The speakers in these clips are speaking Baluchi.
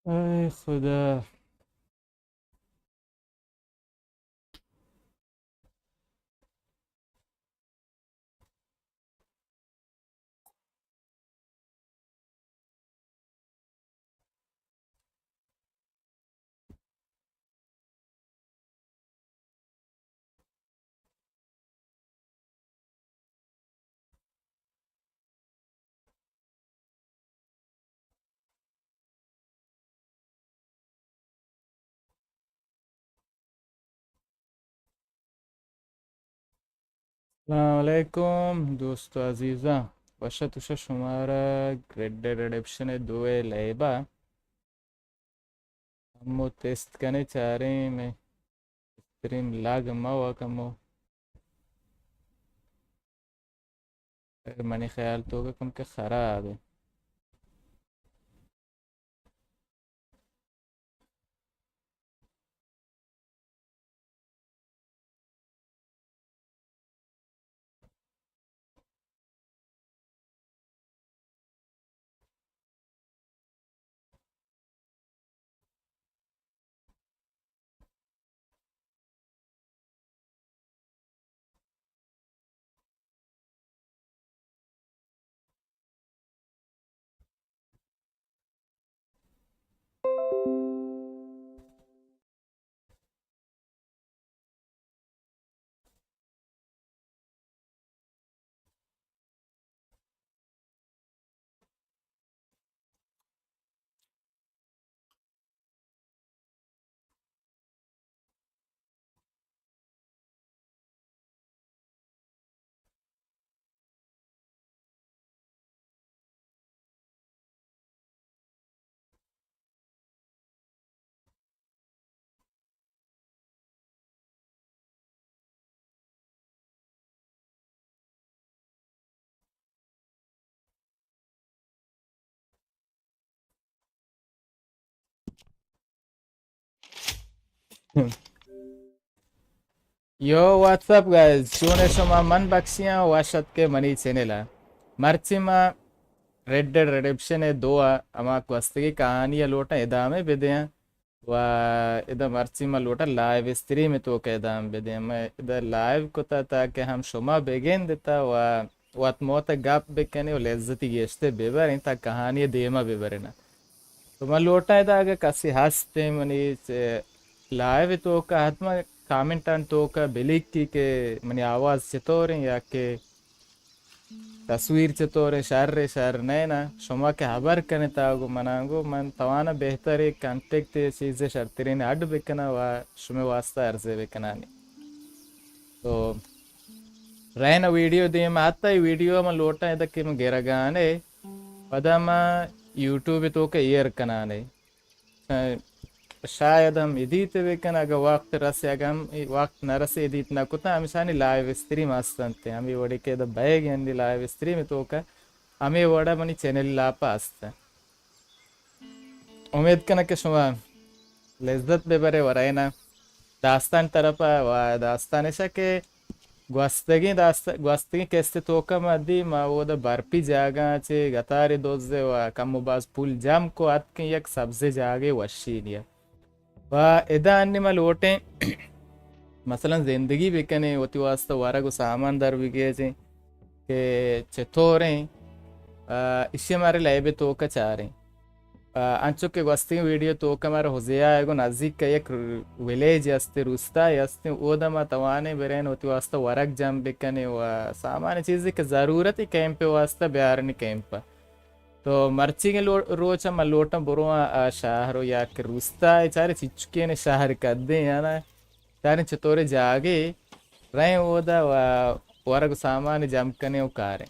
ای خدا. السلام علیکم دوست و عزیزاں، وش اتش شمارا ریڈ ڈیڈ ریڈمپشن دو ءِ لیب ءَ. ہمو تست کنے چاریں، مئے اسٹریم لاگ مہ وا کمو. منی خیال تو کہ کم کہ خراب ہے. یو، واٹس اپ گائز، چون شما؟ من بخشیاں، وش اتکے منی چینل ءَ. مرچی ما ریڈ ڈیڈ ریڈمپشن دو ءِ ہما گوستگی کہانی ءَ لوٹاں ادامہ بدیاں. و ادا مرچی ما لوٹاں لائیو اسٹریم توک ادامہ بدیاں. ما ادا لائیو کتا تاکہ ہم شما بگندتا و وت موت گپ بکنی و لذتی گیشتے ببریں تا کہانی دیما ببرنا. تو من لوٹاں ادا اگہ کسی ہستیں منی چ-، لائیو توکا حتما کامنٹان توکا بلیکی کہ منی آواز چطوریں یا کہ تصویر چطوریں، شر شر نہ نا. شما کہ خبر کنتا گو منا گو من توانا بہتر کنٹیکٹ چیز شرترین اڈ بکنا و شما واسطہ عرضے بکنانی. تو رہنا ویڈیو دیم آتا، ای ویڈیو من لوٹاں ادا کہ من گرگانے، پدا ما یوٹیوب توکا ایر کنانے. شاید ہم ادیت بکن، اگہ وقت رسے، اگہ ہم وقت نہ رسے، ادیت نہ کتاں، ہمیشانی لائیو اسٹریم ہستنت، ہمے وڑے کہ ادا بئیگ انت لائیو اسٹریم توکا، ہمے وڑا منی چینل لاپا ہست. امید کناں کہ شما لذت بہ برے و رئے نا داستان طرف ءَ۔ و داستان ایش کہ گوستگیں داست-، گوستگیں قسط توکا ما دی، ما اودا برپی جاگہ چہ گتارے دزے و کم و باز پول جم کو اتکیں یک سبزیں جاگے وشی نیا۔ و ادا انی ما لوٹیں مثلاً زندگی بکنیں، وتی واسطہ ورگ و سامان در بگیجیں کہ چطوریں، آ، اشی مارے لیب توکا چاریں۔ آ، انچو کہ گوستگیں ویڈیو توکا مارا ہوزیا ءَ گوں نزیک ءَ یک ویلیج است، روستائے است، اودا ما توانیں برین وتی واسطہ ورگ جم بکنیں و سامان چیزے کہ ضرورت کیمپ واسطہ بیارنی کیمپ۔ تو مرچیگیں لو-، روچ ءَ من لوٹاں برواں آ شہر و یا کہ روستائے چارے چچکیں شہر کدیں یا نا، چاریں چطورے جاگے رئیں اودا و ورگ سامان جم کنیں و کاریں۔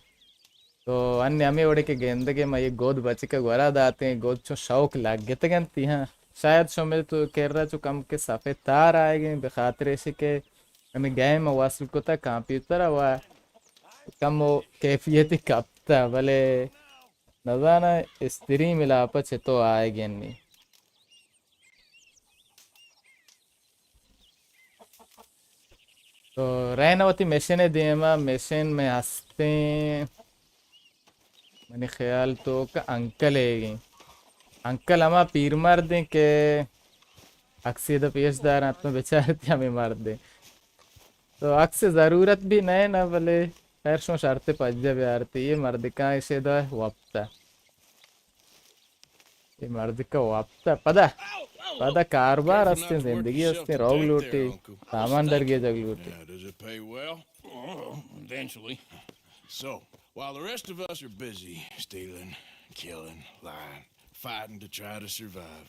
تو انی ہمے وڑے کہ گندگے ما یہ گود بچکا گورا داتیں، گود چون شوق لگتگ انت ہاں۔ شاید شمے تو کرا چو کم کہ صفحہ تار آئیگیں، بہ خاطر ایشی کہ ہمے گیم وصل کتا کمپیوٹر و کم و کیفیتی کپتا، بلے نزاناں استریم لاپا چتو آئیگیں نی۔ تو رئنا وتی مشن دیما، مشن میں ہستیں، منی خیال توکا انکل ایگیں۔ انکل ہما پیر مردیں کہ عکسی دا پیش دارن، حتما بچارتی ہمیں مردیں۔ تو عکس ضرورت بھی نئے نا، بلے خیر شما شرط پجا بیارتی، یہ مردکاں ایشے دا وپتا۔ اے مردکا وپتا پدا، پدا کاربار استیں، زندگی استیں، روگ لوٹی، سامان درگیجگ لوٹی۔ Now, does it pay well? Eventually. So, while the rest of us are busy stealing, killing, lying, fighting to try to survive,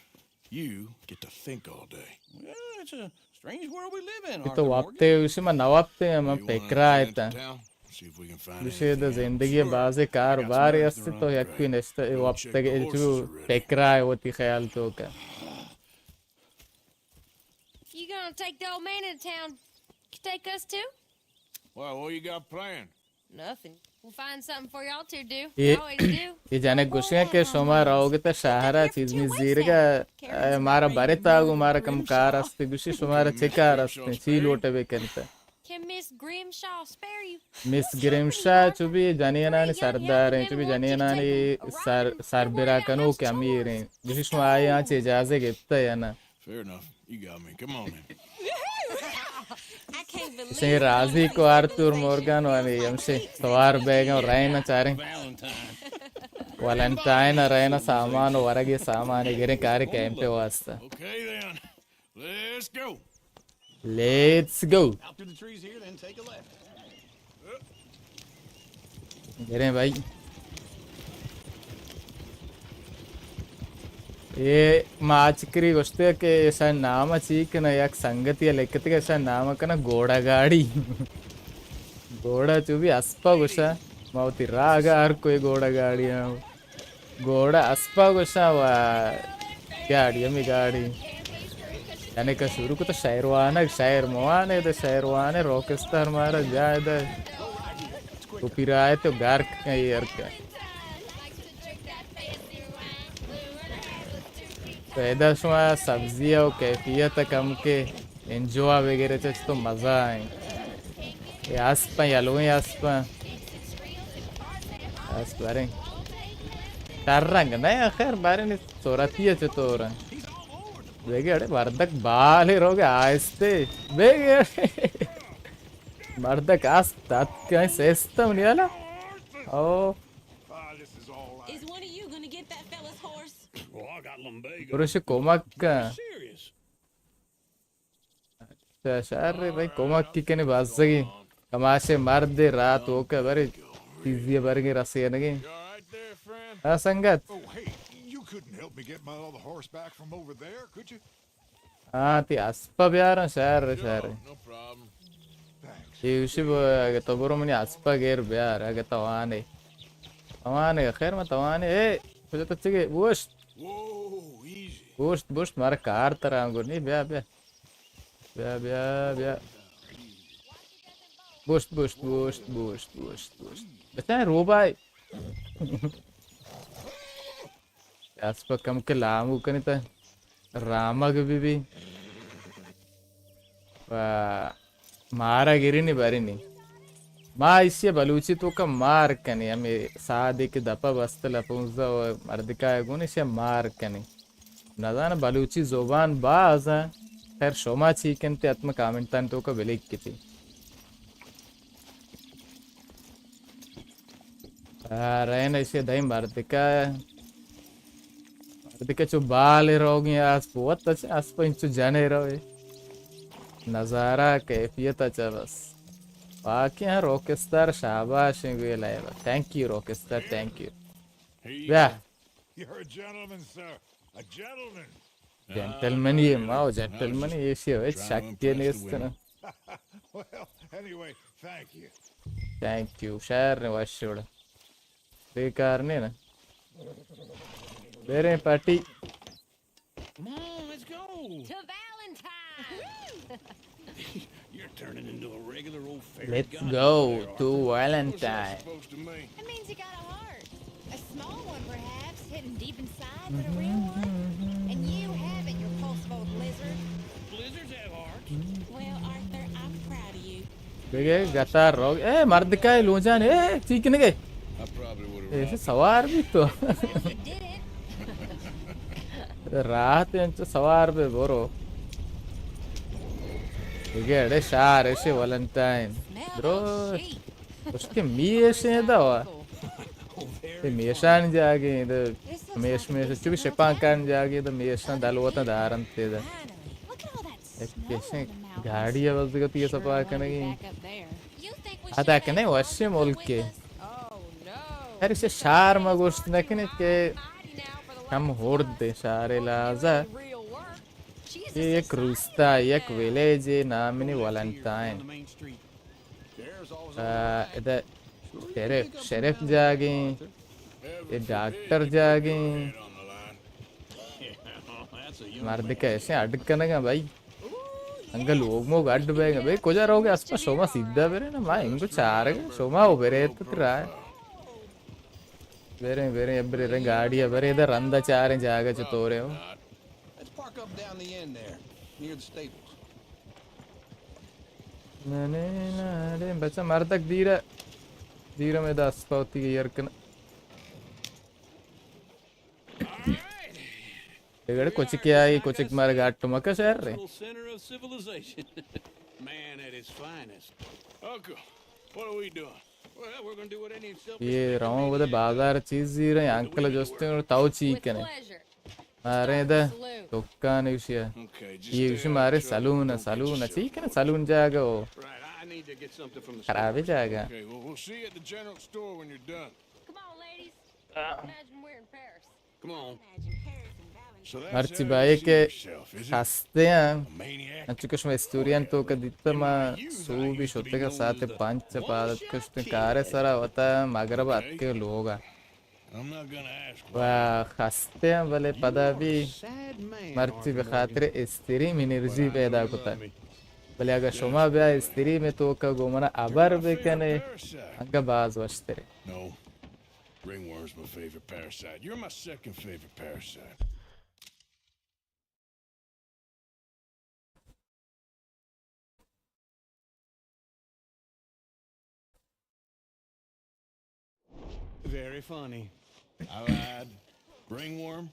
you get to think all day. Well, it's a strange world we live in, تو Arthur Morgan. وپتے، اسے من نہ وپتے، من پکرا ایتا۔ گوشے دا زندگی بازے کار بارے است تو یکی نشتہ وپتگ چو پکرا ہے وتی خیال توکا۔ You gonna take the old man into town? You take us too? Why, what you got planned? Nothing. We'll find something for y'all to do. A, always do. A junk گوشے کہ شما روگت شہر چیز می زیرگا، مارا برے تاگو، مارا کم کار است۔ گوشے شما را چے کار است؟ چی لوٹے بکنت؟ Can Miss Grimshaw spare you? مس گریمشا چو بی جنینانی سردار ہیں، چو بی جنینانی سر، سربرا کنو کہ امیر ہیں۔ گوشی شما آئی آنچ اجازہ گپتا یا نا؟ Fair enough. You got me. Come on then. I can't believe اسے راضی کو آرتور مورگان وانی ہمشے توار بیگا رہنا چاریں۔ ویلنٹائن رہنا سامان و ورگی سامان گریں کارے کیمپ واسطہ۔ Okay then. Let's go. Let's go. Out through the trees here, then take a left. گریں بھائی۔ اے ما چکری گوشتے کہ ایشا نام چی کنا، یک سنگتی لکھتے کہ ایشا نام کنا گھوڑا گاڑی۔ گھوڑا چو بی اسپا گوشا، ما وتی راگا ہر کوئی گھوڑا گاڑی ہاں۔ گھوڑا اسپا گوشاں و گاڑی، ہمے گاڑی۔ یعنی کہ شروع کو تو شہر وانگ، شہر موانے دے، شہر وانے، راک اسٹار مارا جائے دے۔ کاپی رائٹ تو گار کہیں ہر کا۔ تو ادا شما سبزی و کیفیت کم کے انجوا وغیرہ چچ تو مزہ آئیں۔ اے اسپ ایں، یلویں اسپ ایں۔ اسپ باریں۔ شر رنگ نہ، خیر باریں صورتی ایں چطور ایں۔ بیگے اڑے مردک بالے روگے آہستے۔ بیگے اڑے۔ مردک اسپ تتکیں سسٹم نیالا۔ او۔ Is one of you gonna get that fella's horse? پروش کمک کن۔ اچھا، شر بھائی، کمک کی کنے بزگی۔ کماشے مرد رات ہوکا برے چیزی برگی رسینگی۔ ہاں سنگت۔ Oh, hey, you couldn't help me get my other horse back from over there, could you? ہاں، تی اسپا بیاراں، شر، شر۔ اے گوشی ب-، اگہ تو برو منی اسپا گیر بیار، اگہ تو وانے۔ تو وانے، خیر ما تو وانے، اے، کجا تو چگے، بوشت۔ بوشت، بوشت، مارا کار ترا گونی، بیا، بیا۔ بیا، بیا، بیا۔ بوشت، بوشت، بوشت، بوشت، بوشت، بوشت۔ بچائیں روبائی۔ اسپ کم کہ لامو کنی تا رامگ بی بی۔ و مارا گرینی برینی۔ ما ایشی بلوچی توکا مار کنی، ہمیں سادے کہ دپا بست لپونزا و مردکا گون ایشی مار کنی۔ نزاناں بلوچی زبان باز ایں۔ خیر شما چی کنتے حتما کامنٹانی توکا بلکھتے۔ آ، رین ایشی دائی مردکا، مردکا چو بال روگی اسپ وت اسپ انچو جنے روے۔ نظارہ کیفیت اچھا بس۔ واقعی ہاں راک اسٹار شاباش ایں گویل ہے۔ Thank you rock star, thank you. بیا۔ You're a gentleman, sir. A gentleman. جنٹلمنی ما و جنٹلمنی ایشی ہچ شک نیست نا۔ Well, anyway, thank you. Thank you, شہر نے وش وڑ۔ بیکار نہیں نا۔ بیریں party. Come on, let's go. To Valentine. You're turning into a regular old fairy Let's go to Valentine. It means you got a heart. A small one, perhaps, hidden deep inside, but a real one. And you have it, you repulsive old lizard. Lizards have hearts. Well, Arthur, I'm proud of you. بگے گتار روگ۔ اے مردکائے لوجان، اے چی کنگے؟ ایسے سوار بھی تو۔ راحت انچو سوار بے برو۔ بگے اڑے شہر ایسے ولنٹائن۔ درو۔ اس کے میشے دا وا۔ اے میشان جاگے دا۔ میش میش چوبی شپان کان جاگے دا میشان دلوتا دارن تے دا۔ ایک کسے گاڑی آواز دیگا تیے سپا کنگی۔ ادا کنے وشیں ملکے۔ ہر اسے شہر ما گوشت نہ کنیت کہ کم ہورد دے شہر لہذا۔ یہ یک روستا، یک ویلیج نامنی ولنٹائن۔ آ، ادا شریف، شریف جاگیں، یہ ڈاکٹر جاگیں۔ مردکا ایسے اڈ کنگا بھائی۔ انگا لوگ موگ اڈ بیگا۔ بھائی کجا روگے؟ اسپا شما سیدھا برے نا، ما انگو چارگا، شما او برے تو ترا۔ برے، برے، برے، برے، گاڑی برے، ادھر رندا چاریں جاگا چطورے ہو۔ Let's park up down the end there, near the stables. نہ، نہ، نہ، ارے بچہ مردک دیرا، دیرا میں دست پاوتی گئی یار کنا۔ اگڑے کچھ کیا ہے، کچھ مار گاٹ تو مکا شہر رے۔ Man at his finest. Uncle, what are we doing? Well, we're gonna do what any selfish یہ روان بوده بازار چیز زیرے، انکل جوستیں اور تاو چی کنے۔ مارے دا دکان ایشی ہے۔ یہ ایشی مارے سلون ہے، سلون ہے۔ چی کنے سلون جاگا ہو؟ خرابی جاگا۔ مرچی بایے کہ خستے ہیں، انچو کہ شما استوریان تو کہ دیتا ما صوبی شتے کا ساعت پانچ پادت کشتے کارے سرا وتا مغرب اتکے لوگا۔ و خستے ہیں، بلے پدا بھی مرچی بخاطر استریم انرژی پیدا کتا۔ بلے اگر شما بیا استریم توکا گو منا ابر بکنے، انگا باز وشترے۔ No. Ringworm's my favorite parasite. You're my second favorite parasite. Very funny. I lied. Ringworm,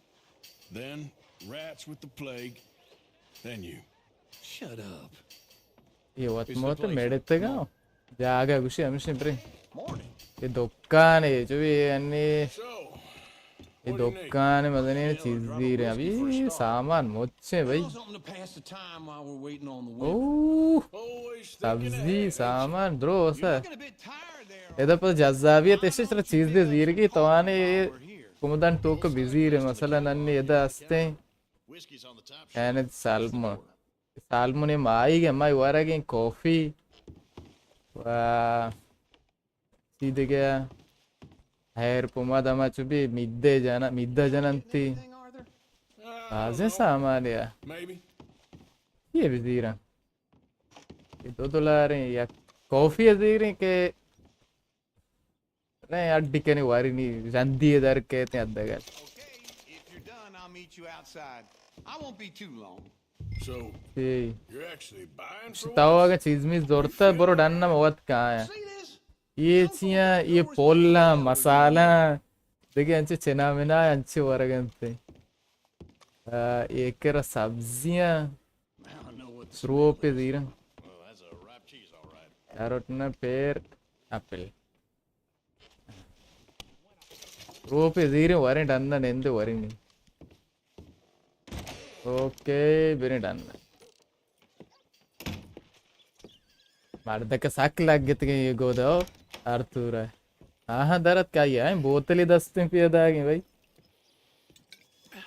then rats with the plague, then you. Shut up. یہ وت موت میڑتگا۔ جاگہ گوشی ہمیشہ برے۔ یہ دکان ہے، جو بھی انی، یہ دکان ہے، مزنی چیز دی رہے۔ ابھی سامان مچے بھائی۔ اوہ، سبزی، سامان، درو، اسا۔ ادا پر جذابیت ایسے چرا چیز دے زیرگی، توانے کمدان توک بزیرے، مثلاً انی ادا ہستے۔ اینت سالمون۔ سالمون مائی گے، مائی ورگیں کافی۔ و چی دگہ؟ ہیر پماد ہما چو بی میدے جنا، میدہ جننتی۔ بازیں سامان یا۔ یہ بزیرن۔ یہ دو دلار ہیں، یک کافی زیریں کہ نہیں، اڈی کنی واری نی، رندی در کہتے ہیں ادگل۔ I'll meet you outside. I won't be too long. اے، تو اگاں چیز میز زرتہ، برو ڈن ءَ، من وت کایاں. اے چیاں؟ اے پلاں، مسالاں، دگہ انچیں چنا منا انچیں ورگ انت. آ، اے کرا سبزیاں، روپ زیراں. کاروٹ نہ، پیر، اپل. روپے زیریں، وریں ڈن ءَ، نندیں وریں. اوکے، بریں ڈن ءَ. مردک سک لگتگیں اے گودا، آرتھور ءَ. آہاں در اتک، آئی ءَ بوتلے دستیں پیداگیں بھائی.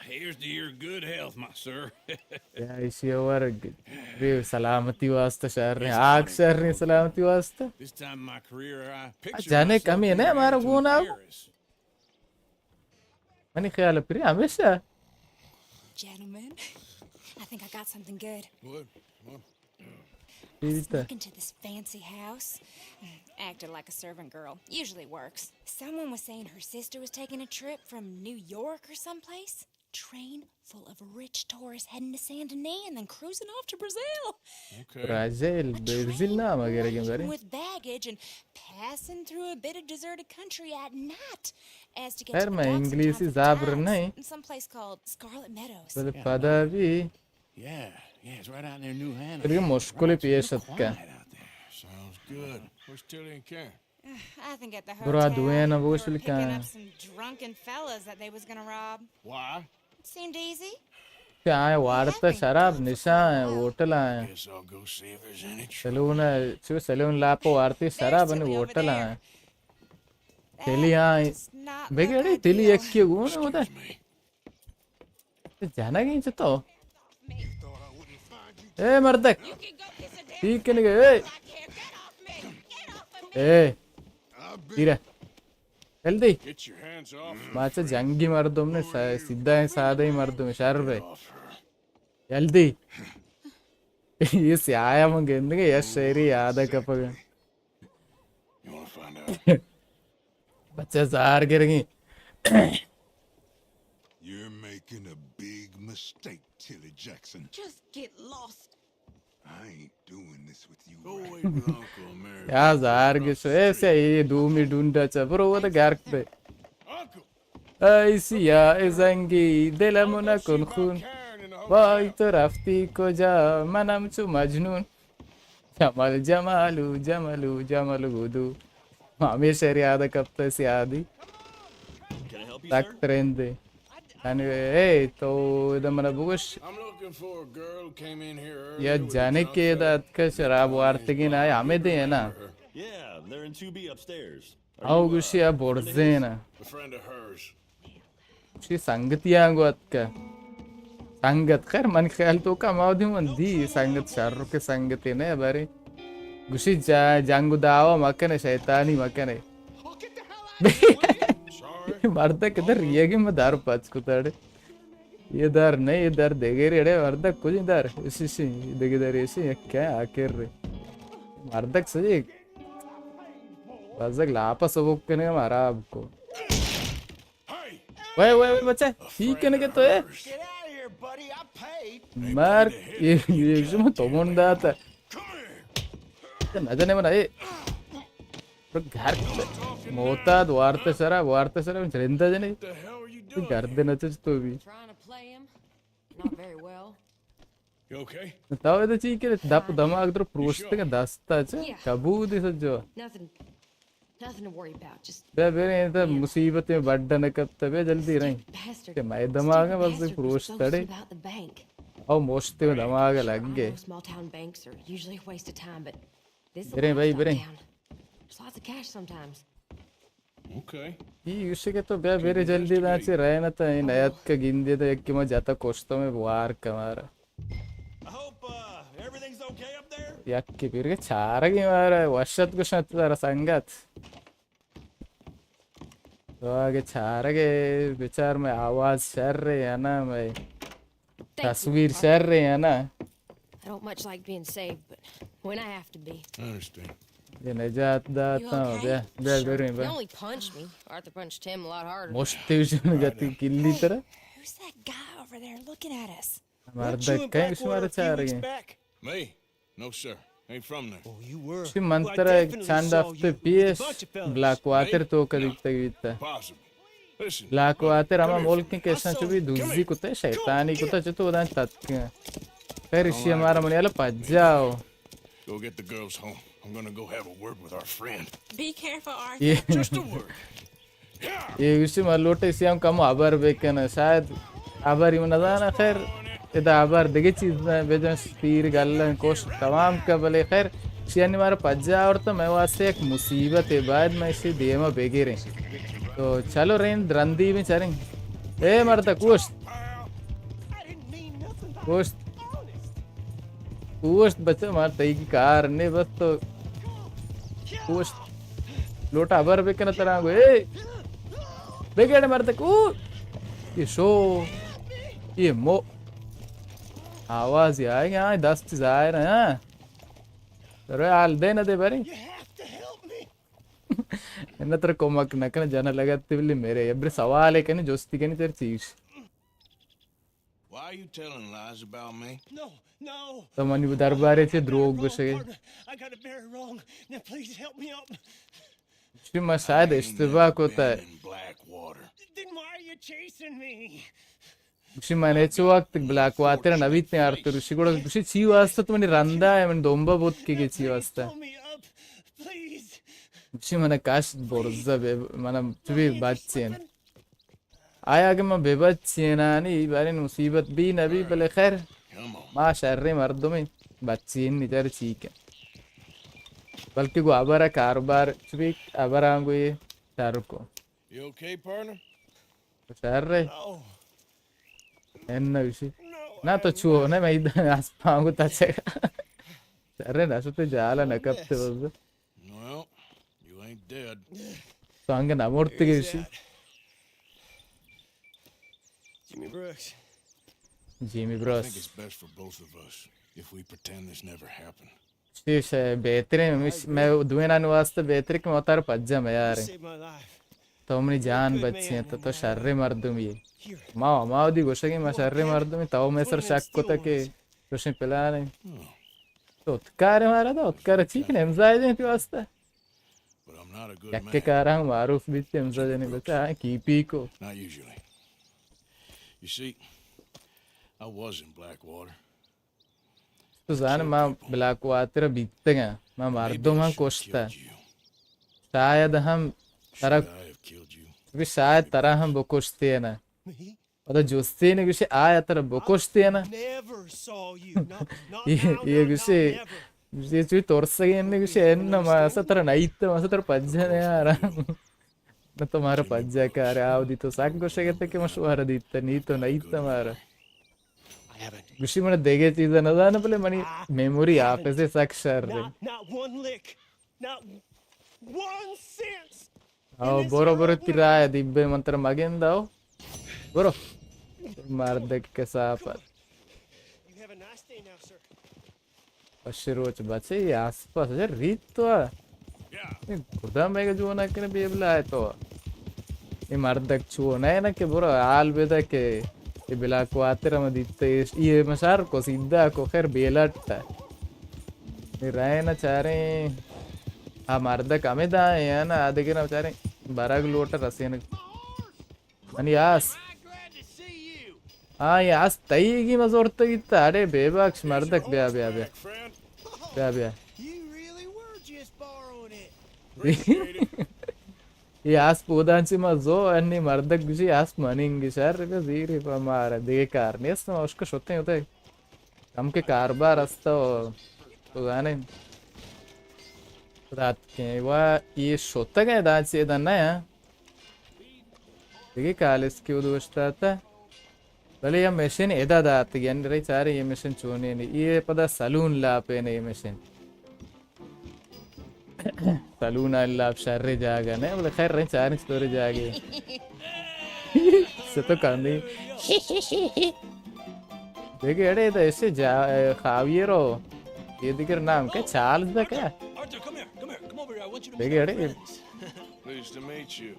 Here's to your good health, my sir. یا ایشی ءَ ورگ بے سلامتی واسطہ شر ایں، آگ شر ایں سلامتی واسطہ. This time in my career, I picture جانے myself کمی نہ being ہمارا out to گونا. Paris. منی خیال ءَ پری ہمیشہ. Gentlemen, I think I got something good. What? What? پیتا. Snuck into this fancy house. Acted like a servant girl. Usually works. Someone was saying her sister was taking a trip from New York or someplace. Train full of rich tourists heading to Saint Denis and then cruising off to Brazil. Okay. Brazil, Brazil نام اگر اگیں بارے. With baggage and passing through a bit of deserted country at night. As to get خیر، to the میں docks in انگلیسی time for زبر tides نہیں. In some place called Scarlet Meadows. بلے پدا بھی Yeah, yeah, it's right out near New Hanover. بلکہ مشکل پیش اتکا. Quiet out there. Sounds good. Where's Tilly and Karen? I think at the برا hotel, دوئیں نہ they were بوشل picking کائیں. Up some drunken fellas that they was gonna rob. Why? It seemed easy. کہ آئیں وارتہ شراب نشا ایں، ہوٹل ایں. Guess I'll go see if there's any trouble. سلون، چو سلون لاپ وارتی شراب نی ہوٹل ایں. تلی آئیں. Just not بگڑی look تلی ideal. یکی گون ہوتا. جنگیں چہ تو. اے مردک. ٹھیک کنگے، اے. اے. تیرا. جلدی. Get your hands off. ما چہ جنگی مردم نے، سا-، سیدھا ایں، سادہ ایں مردم، شر بے. جلدی. یہ سیاہ من گندگے، یہ شعری یاد کپگ. You wanna find out? بچہ زار گرگی. You're making a big mistake, Tilly Jackson. Just get lost. I ain't doing this with you. Go Right. away with Uncle America. یا زار گشو، ایسے یہ دومی ڈونڈا چہ برو وہ گرک بے. Uncle! ای سیاہ زنگی، دلم نکن خون. وای تو رفتی کجا، منم چو مجنون. جمل جمالو، جملو، جمل گودو. ہمیشہ یاد کپتا سیادی. Can I help you, sir? تک ترندے. یعنی، اے، تو ادا منا بگوش. I'm looking for a girl who came in here یا earlier with a جانے drunk کے ادا fella. اتکا شراب وارتگی نا، ہمیں دے نا. Yeah, they're in two B upstairs. او گوشی ا برزینا. A friend of hers. چی سنگتی آنگو اتکا. سنگت خیر من خیال تو کا ما دی من دی سنگت شر کے سنگتی نے بارے. گوشی جا-، جنگ و دعوا مکنے، شیطانی مکنے. مرد کدھر ریگی میں دار پچ کتاڑے. یہ دار نہیں، یہ دار دیگے ریڑے مرد کجی دار. اسی سی دیگے دار اسی کیا آکر رے. مردک سجی بزگ لاپا سبک کنگا مارا آپ کو. وے، وے، وے، بچہ، ٹھیک کنگے تو اے؟ مار، یہ، یہ شما تو من داتا. نہ جنے منا، اے. گھر موتا دوارت سرا، وارت سرا، چرندہ جنے. گردن اچ تو بھی. Trying to play him. Not very well. You okay? تو ادا چی کرے؟ دپ دماغ در پروشتگا دستا چے؟ کبودی سجو. Nothing. Nothing to worry about. Just بیا بریں، تا مصیبت میں بڈا نہ کپتا، بیا جلدی رہیں. bastard. کہ میں دماغ بس Bastard was پروشتڑے. about the bank. او مشتے دماغ لگ گئے. Small town banks are usually a waste of time, but this بریں بھائی، بریں. There's lots of cash sometimes. Okay. ای اسے کہ تو بیا برے جلدی دا چے رہے نہ تا، این آیت کا گندے دا، یک کہ ما جاتا کشتا میں وار کمارا. I hope uh, everything's okay up there. یک کہ پیر کے چارگی مارا، وشت گشت ترا سنگت. تو آگے چارگے، بچار میں آواز شر رہے یا نا، میں تصویر شر رہے یا نا. I don't much like being saved, but when I have to be. I understand. یہ نجات داتا ہوں، بیا، بیا بریں، He بیا. Only punched me. Arthur punched him a lot harder. مشتے جن گتی کلی طرح. Who's that guy over there looking at us? مردک کئے شمارا چارگیں؟ Me? No, sir. Ain't from there. Oh, you were. شی من ترا چند ہفتے پیش بلیک واتر تو کدی تک بیتا؟ Possibly. Listen, بلیک واتر ہما ملک کہ اشاں چو بھی دزی کتے، شیطانی کتے، چو تو دان تتکیں. خیر، اشی ہمارا منی حالا پجاؤ. Go get the girls home. I'm gonna go have a word with our friend. Be careful, Arthur. یہ Just a word. یہ گوشی من لوٹے سی ہم کم ہبر بکن، شاید ہبر ہی نزانہ. خیر، ادا ہبر دگہ چیز نہ، بجن تیر گلن کوش تمام کا، بلے خیر، شیانی مارا پجا آورتا، میں واسطے ایک مصیبت ہے، باید میں اسے دیما بگیریں. تو چلو رین درندی میں چریں. اے مرد کوشت. کوشت. کوشت بچہ مار تئی کی کار نے بس تو. کوشت. لوٹا ہبر بکن ترا گو. اے. بگڑ مرد کو. یہ شو. یہ مو. آواز یہ آئے گا، دست ظاہر ہے. رے حال دے نہ دے بری. نہ تر کمک نہ کن جانا لگا تبلی میرے. ابر سوال ہے کنی جستی کنی تر چیز. Why are you telling lies about me? No, no. تو منی دربارے چے دروگ گوشے. I got a bear wrong. Now please help me out. شی ما شاید اشتباہ کوتا. Then why are you chasing me? گوشی من ہچ وقت بلیک واتر نہ بیتیں آرتر. گوشی گڑا گوشی چی واسطہ تو منی رندا ہے، من دومبا بوت کے گے چی واسطہ؟ Pull me up, please. گوشی من کاش برزا بے، من چو بھی بچین. آیا اگہ من بے بچینانی بارین مصیبت بھی نہ بھی، بلے خیر، ما شریں مردمیں، بچین نی تر چی کن. بلکہ گو ابرا کاروبار چو بھی ابرا گو یہ شر کو. You okay, partner? شر رے. ان نہ گوشی. نہ تو چو نہ میں اسپاں گو تچے. شر رے، نہ شتے جالا نہ کپتے بس. Well, you ain't dead. تو انگہ نہ مرتگے گوشی. Jimmy Brooks. Jimmy Brooks. I think it's best for both of us if we pretend this never happened. چیش بہترین، مش-، میں دوینانی واسطہ بہتر کہ ما تر پجا میاریں. You saved my life. تو منی جان بچیں، تو، تو شر مردمی. ما، ما دی گوشگی ما شر مردمی، تو میں سر شک کتا کہ روشن پلانے. تو اتکار مارا دا، اتکار چی کن امضا دیں تی واسطہ. But I'm not a good man. یکے کاراں معروف بیت امضا جنی بچا، ہاں، کی پی کو. Not usually. You see, I was in Blackwater. تو زان ما بلیک واتر بیتگاں، ما مردم ہم کشتا. شاید ہم ترا، شاید ترا ہم بکشتے نا. پدا جستے نے گوشے آیا ترا بکشتے نا. یہ، یہ گوشے، یہ چوی ترسگے نے گوشے، ان ما اسا ترا نئیت، ما اسا ترا پجا نے آرا. نہ تو مارا پجا کارے، آو دی تو سک گوشے گتے کہ مشوار دیت، نی تو نئیت مارا. گوشی من دیگه چیز نہ زاناں، بلے منی میموری حافظے سک شر. Not, not one lick. Not one cent. او برو، برو، تی رائے دیبے من ترا مگند او. برو. مردک کسافت. You have a nice day now, sir. پشے روچ بچے، یہ آس پاس جا ریت تو. یہ گدا میگا جو نہ کنے بے بلا ہے تو. یہ مردک چو نہ ہے نا کہ برو حال بدا کہ یہ بلا کو آتے رم دیتے، یہ مشار کو سیدھا کو خیر بیلٹ. رہے نا چاریں، آ مردک ہمیں دائیں ہے نا، آ دیکھے نا چاریں برگ لوٹ رسین. منی آس. آ، یہ آس تئیگی ما زورتگی تا، اڑے بے بخش مردک، بیا، بیا، بیا. بیا، بیا. یہ آس پودان چی ما زو، انی مردک گوشی آس مننگ شر، بیا زیری پا مارا، دیگه کار نیست، ما اشکا شتیں ہوتے. ہم کہ کاربار است و تو زانے. رات کے وا یہ شتگ ہے دان چی دن نہ. دیگه کالس کہ اود گوشتاتا. بلے یہ مشن ادا دات، یعنی رہی چارے یہ مشن چونے نہیں. یہ پدا سلون لاپے نے یہ مشن. سلون لاپ شر جاگہ نے، بلے خیر رہی چارے چطور جاگے. سے تو کاندی. دیگه اڑے دا ایسے جا، خاویے رو. یہ دیگر نام کیا؟ چارلز دا کیا؟ دیگه اڑے. Nice to meet you.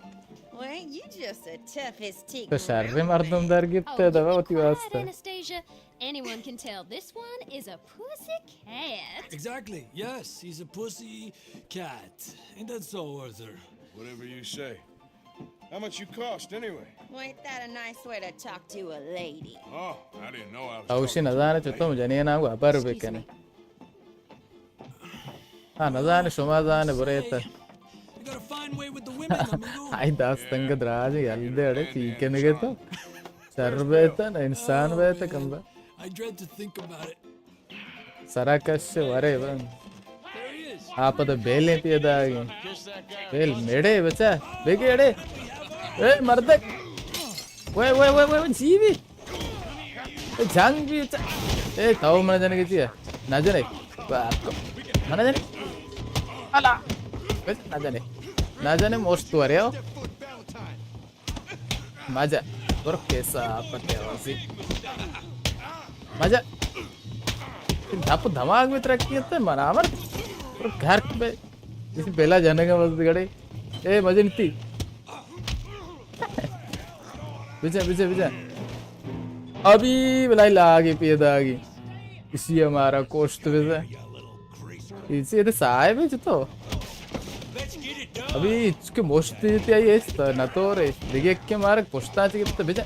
Well, you just the toughest tick تو شر around, مردم man. در گیپت Oh, دوا you be وتی quiet, واسطه. Anastasia. Anyone can tell this one is a pussy cat. Exactly. Yes, he's a pussy cat. Ain't that so, Arthur? Whatever you say. How much you cost, anyway? Well, ain't that a nice way to talk to a lady? Oh, I didn't know I was اوشی talking to نزانه a چطور lady. جنین آنگو ابر Excuse بکنه. Me. ها، نزانه، شما زانه، برو ایتا. You gotta find way with the women, amigo. آئی دست انگت دراجه، یل دے اڑے، چی کنگے تو؟ شر بیتا، نہ انسان بیتا، کمبا. I dread to think about it. سرا کش ورے بن. There he is. آپ تو بیلیں پیدا آگی. بیل میڑے بچا، بیگے اڑے. اے مردک. وے، وے، وے، وے، وے، جی بی. اے جنگ بی چا-، اے تو من جنے کے چیا؟ نہ جنے. من جنے. الا. نہ جنے. نہ جنے موشت ورے ہو. مجا. برو کیسا پتے وسی. مجا. دپ دماغ میں ترقی ہے منا مر. برو گھر پہ. اس بلا جانے کا بس گڑے. اے مجے نتی. بجا، بجا، بجا. ابھی بلائی لاگی پیدا آگی. اسی ہمارا کوشت بزا. اسی ادھر صاحب ہے جتو. ابھی اس کے موشت دیتے آئی اس طرح نہ تو رے. دیکھے کہ مارک پوشتا چکے تو بجا.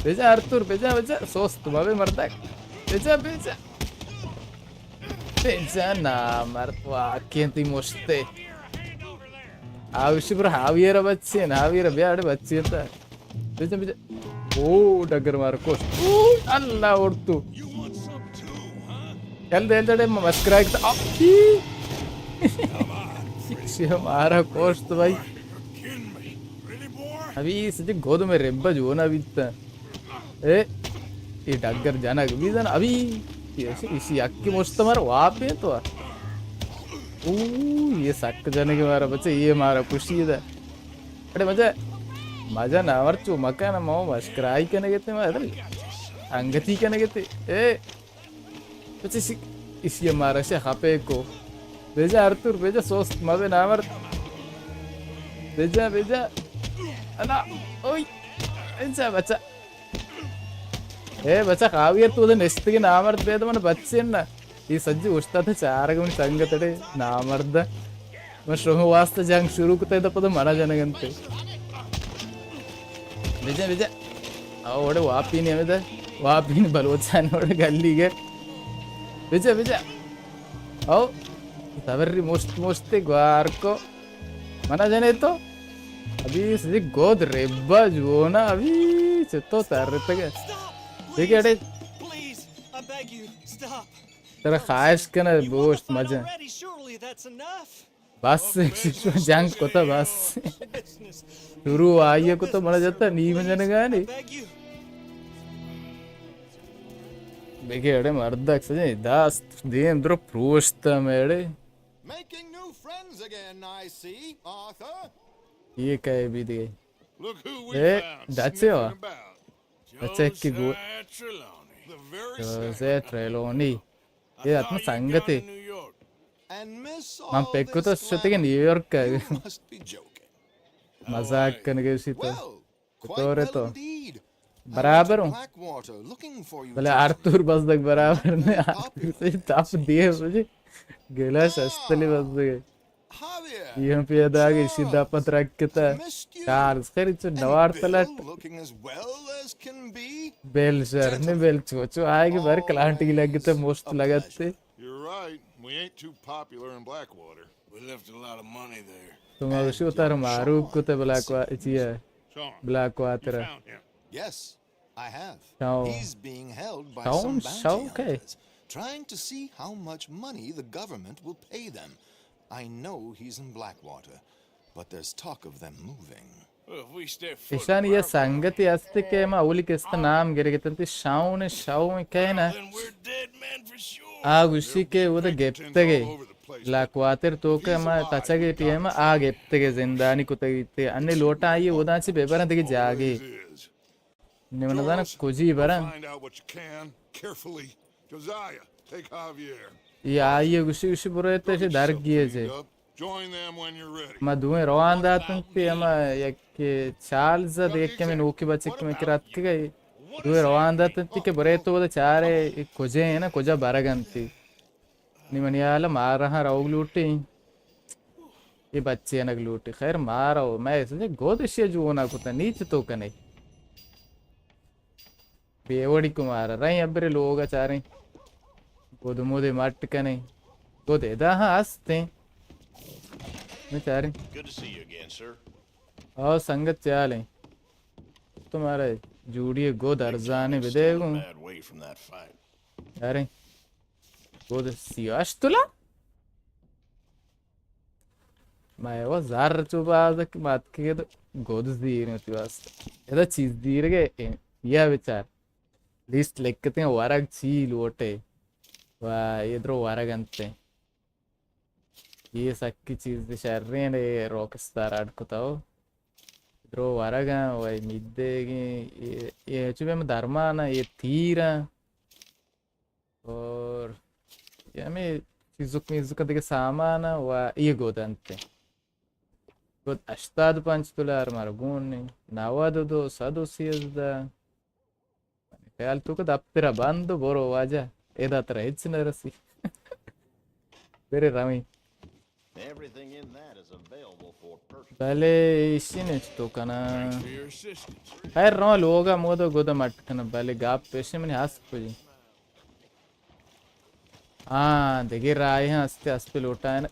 بجا ارتور، بجا، بجا. سوست مبے مردک. بجا، بجا. بجا نا مرد واقعی تی موشتے. آوشی پر ہاویرا بچے نا، ہاویرا بیاڑے بچے تا. بجا، بجا. او، ڈگر مار کوشت. او، اللہ اڑتو. چل دے، چل دے، مسکرا ایک تا. آ، چی؟ شی مارا کوشت بھائی. ابھی سجے گود میں ربا جو نا بیتا. اے، اے ڈگر جنگ بی زن ابھی. اسی، اسی اکی مشت مر واپے تو. او، یہ سک جنگ مارا بچے، یہ مارا خوشی دا. اڑے مجا، مجا نامرد چو مکان مو مسکرائی کنگے تے ما ادل. انگتی کنگے تے. اے، بچے سی، اسی مارا شے خپے کو. بیجا ارتور، بیجا سوست مبے نامرد. بیجا، بیجا. انا، اوئی. بیجا بچا. اے بچا خاویر تو دے نشتگے نامرد بید من بچے نا. اے سجی اوشتاتے چارگ منی سنگت اڑے نامرد. من شما واسطہ جنگ شروع کتے دا پدا منا جنگ انتے. بجا، بجا. او وڑے واپی نی ہمیں دا. واپی نی بلوچان وڑے گلی گئے. بجا، بجا. او. تبری مشت مشتے گوار کو. منا جنے تو. ابھی سجی گود ریبا جونا ابھی چتو تر رتگے. دیکھے اڑے. Please, I beg you, stop. ترا خواہش کنه بوشت مجن. بس، جنگ کتا بس. شروع آئیے کتا منا جتا نیم جنگانی. بگے اڑے مردک سجن دست دیم درو پروشتا میڑے. Making new friends again, I see, Arthur. یہ کئے بی دیگه؟ Look who we found sniffing about. اچھا، ایک کی گو-، Josiah Trelawney. The very same. جوزے ٹریلونی. یہ حتما سنگتے. And miss all this glamour. من پکو تو شتے کہ نیویارک کا. You must be joking. مذاق کنگے اسی تو. Well, quite well indeed. تو رہے تو. برابر ہوں. بلے آرتور بس تک برابر نہیں. آرتور سے تپ دیے مجھے. گلاش استلی بس تک. یہ ہم پیدا آگے، اسی دپت رکھتا. چارلز خیر چو نوار تلٹ. بیل شر نے، بیل چو چو آئے گے بر کلانٹ کی لگتے، مست لگتے. You're right. We ain't too popular in Blackwater. We left a lot of money there. تو مگشی اتر معروف کتے بلاک وا-، چیئے؟ Sean, بلاک واتر. You found him. Yes, I have. He's being held by some bounty hunters, trying to see how much money the government will pay them. I know he's in Blackwater, but there's talk of them moving. ایشانی یه سنگتی است که ما اولی کست نام گرگتن تی شاون، شاون کئے نا؟ آ گوشی که اودا گپتگے. بلاک واتر تو که ما تچگے ٹیم آ گپتگے زندانی کتگی تے. انی لوٹا آئیے اودا چی ببرن دگه جاگے. نی من نزاناں کجی براں. Find out what you can, carefully. Josiah, take Javier. اے آئی ءَ گوشی، گوشی برو ات اش درگیجے. Join them when you're ready. ما دوئیں روان داتنت، ہما یک چارلز ء یک کمی نوکی بچک میں کرات کے گئی. دوئیں روان داتنت کہ برے تو ودا چارے کجے ہیں نا، کجا برگ انتی. نی منی حال مارا ہاں روگ لوٹی. یہ بچے انگ لوٹی. خیر مارا ہو، میں اس نے گود اشیا جو نہ کتا، نیچ تو کنے. بے وڑی کمارا رہیں ابرے لوگ ء چاریں. گود مودے مٹ کنیں. گود ادا ہاں ہستیں. میں چاریں. Good to see you again, sir. او سنگت چالیں. تمہارا جوڑی گود ارزانے بدے گوں. Bad way from that fight. چاریں. گود سی و ہشت تولا. ما یو زر چو باز کہ مات کے تو گود زیر متی واسطہ. ادا چیز دیر گئے. یا بیچار. لیسٹ لکھتے ہیں ورگ چی لوٹے. و یہ درو ورگ انتے. یہ سکی چیز شرین ہے، راک اسٹار اڈ کتاو. درو ورگ ہیں، و یہ میدے گی، یہ، یہ چو بیم درمان ہیں، یہ تیر ہیں. اور یہ ہمیں چیزک میزک دیگه سامان و یہ گود انت. گود ہشتاد و پنچ دلار مارا گون نہیں. نود و دو، صد و سیزدہ. خیال تو کہ دفتر بند و برو واجہ. ادا ترا ہچ نہ رسی. برے رویں. Everything in that is available for purchase. بلے ایشی نشتو کنا. Thanks for your assistance. خیر رو لوگا مودا گودا مٹ کنا، بلے گاپ پیشے منی ہست کجی. ہاں، دگہ راہ ہاں استے، اسپے لوٹائن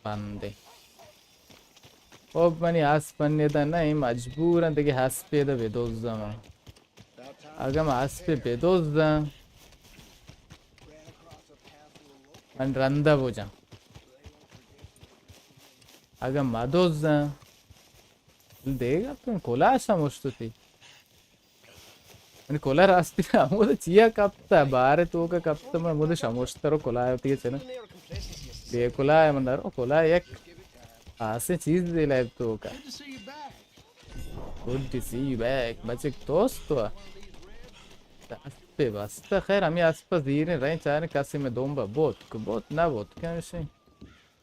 بندے. او منی ہست پنے دا نہ، مجبوراں دگہ ہست پیدا بدوزاں. اگاں ما اسپے بدوزاں، من رندا بوجاں. اگاں ما دوزاں، دیگا تو کلاش ہم اشتتی. من کلا راستی ہمود چیا کپتا، بارے تو کا کپتا، من مود شموشتر و کلا ہوتی ہے چنا. بے کلا ہے من دارو، کلا یک آسے چیز دے لائب تو کا. Good to see you back. بچک دوست تو. اسپے بستا. خیر، ہمیں اسپا زیریں رہیں چاریں کسی میں دومبا بوت کو بوت نہ بوت کیا مشیں.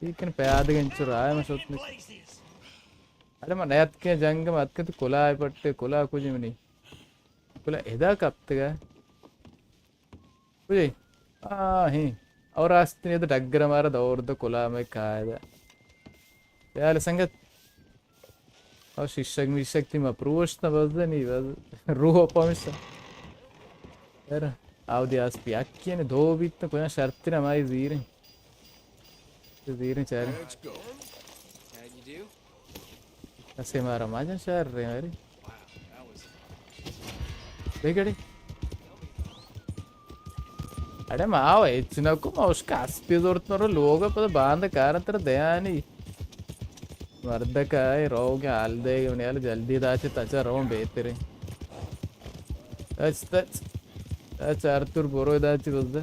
لیکن پیادگ انچو راہ میں شوت نہیں. ارے من نیت کے جنگ میں اتکے تو کلا ہے پٹے، کلا کچھ منی. کلا ادا کپتگا. بجے؟ آ، ہی. اور آستنی تو ڈگر مارا دور دو کلا میں کھائے دا. یار سنگت. اور شیشک میشک تھی مپروشت نہ بس نہیں، بس روح پمشت. یار، آو دی آس پی اکی نے دو بیت تو کوئی شرط نہ مائی زیریں. زیریں چاریں. Let's go. اسے مارا ماجن شہر رہے ہماری. بگڑے. اڑے ما آو ہچ نہ کو، ما اس کا اسپی زورت نہ رو لوگ پتہ باند کار تر دیانی. مردک آئے رو کے حال دے گے، انہیں حال جلدی دا چے تچا رو بہتریں. اچ تچ. اچ آرتور برو دا چے بس دے.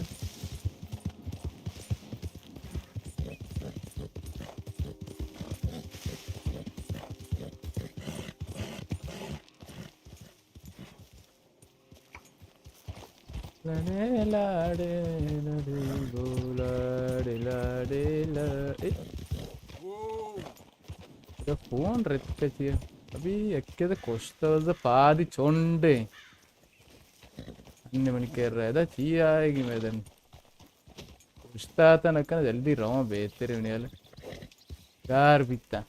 لاڑے، لاڑے، لاڑے، گو لاڑے، لاڑے، لاڑے. اے. ادا فون رتکہ چیا؟ ابھی یکے دے کشتہ وزا پادی چونڈے. انّے منی کر رہا ہے، دا چی آئے گی میدن؟ کشتا تا نہ کنا، جلدی رواں بہتر ہے منی حال. گار بیتا.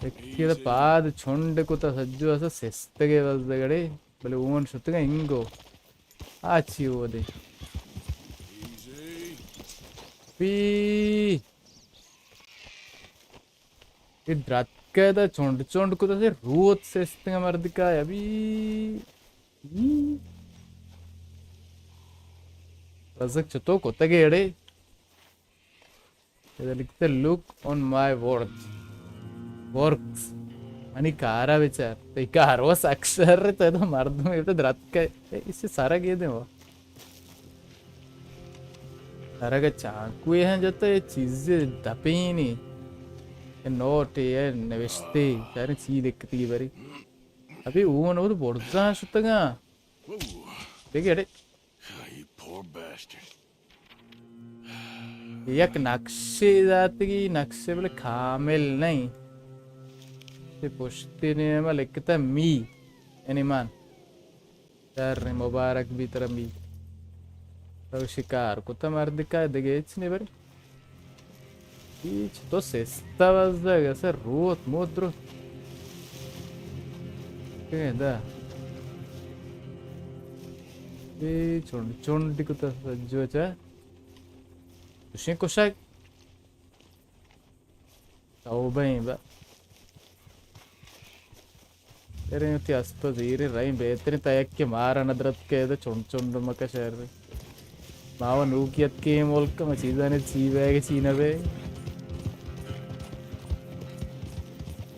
یکی دا پاد چنڈ کتا سجو اسا سستگے بزدگڑے، بلے اون شتگا انگو. آ چی ہو دے؟ پی. اے دراتکہ دا چنڈ چنڈ کتا سے روت سستگا مردکا ابھی. رزق چتو کتگے اڑے؟ ادا لکھتے، "Look on my work." Works. منی کارا بچار. تئی کار و سک شر، تو ادا مردم اے تو دراتکہ. اے، اسے سارا گے دے وہ. سارا کا چانکوے ہیں جتا، یہ چیز دپینی. یہ نوٹ، یہ نوشتے، سارے چی لکھتی بری. ابھی وہ نو تو برزا شتگا. دیکھے اڑے. You poor bastard. یک نقشے داتگی، نقشے بلے کامل نہ ایں۔ چہ پشتی نیما لکھتا می، یعنی من۔ شر، مبارک بی ترا می۔ تو شکار کتا مردکا، دگہ ہچ نی بری۔ ہیچ تو سستا بزگ، اسے روت موت رو۔ اے دا۔ اے چنڈ، چنڈ کتا سجو چا۔ دوشیں کشگ۔ توبہ ایں با۔ ارے وتی اسپ زیریں رئیں بہتریں تا یک کہ مارا ندرت کہ ادا چنڈ چنڈ مکہ شہر۔ ما و نوکی اتکیں ملک، ما چیزانے چی بے کہ چی نہ بے۔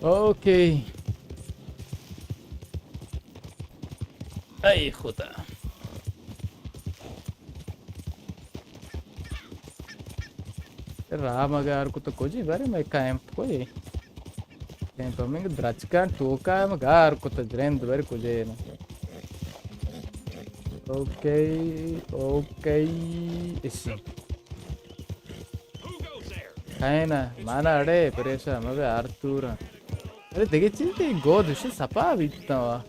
اوکے۔ اے خدا۔ راہ ما گار کت کجی بارے، مئے کیمپ کجی؟ کیمپ ہمیں درچکان ٹوکا ہم گار کت، جرند بارے کجے نا۔ اوکے، اوکے، اسی۔ کئے نا، مانا اڑے، پریشان مبے، آرتور۔ ارے دگہ چیز تے گود وشی سپا بیتا وا۔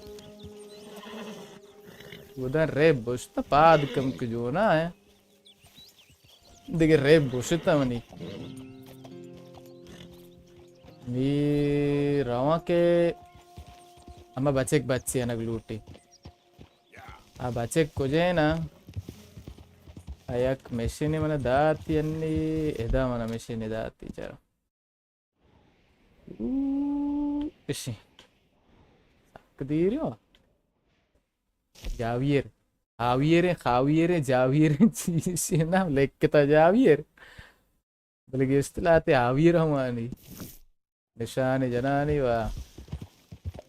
گودان ریب بشتا پاد کم کجو نا ہے۔ دگہ ریب بوشتہ منی۔ نی رواں کہ ہما بچک بچے انگ لوٹی۔ آ بچک کجے نا؟ آ یک مشینی من داتی انی، ادا من مشینی داتی چرا۔ او، اشی۔ سک دیر ہو۔ جاویر۔ ہاویر، خاویر، جاویر، چیزی نام لکھتا جاویر۔ بلے گیشتر لہتے ہاویر ہمانی۔ نشانی جنانی و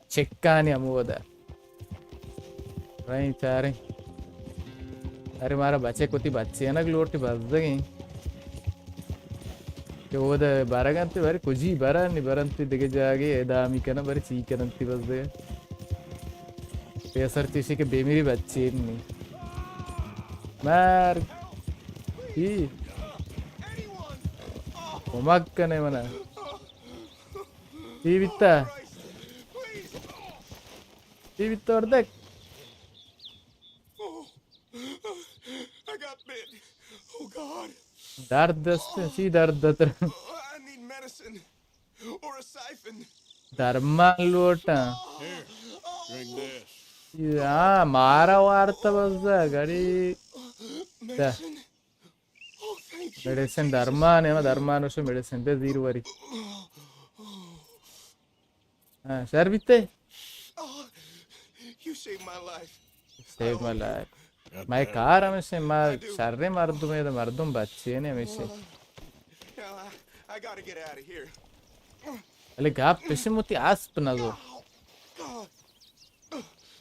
چکانی ہمودا۔ رئیں چاریں۔ ارے مارا بچک وتی بچینگ لوٹی بزگیں۔ کہ اودا برگ انت، بارے کجی برن، نی برنت دگہ جاگے ادامی کنن، بارے چی کننت بزگیں۔ پیسر چیشی کہ بے میری بچے نی۔ مار۔ ای۔ کمک کنے منا۔ چی بیتا؟ چی بیتا Wardak? I got bit. Oh God. درد است، چی درد است؟ I need medicine or a siphon. درمان لوٹاں۔ Here, drink this. ہاں، مارا وارتا بزا گڑی۔ Medicine. Oh, thank you. Medicine درمان ہے، درمان اسے میڈیسن دے زیر وری۔ ہاں، شر بیتے؟ Oh, you saved my life. Save my life. مئے کار ہمیشہ، ما شریں مردمے، مردم بچے نے ہمیشہ۔ Now, I, I gotta get out of here. بلے گپ پیشے متی اسپ نزو۔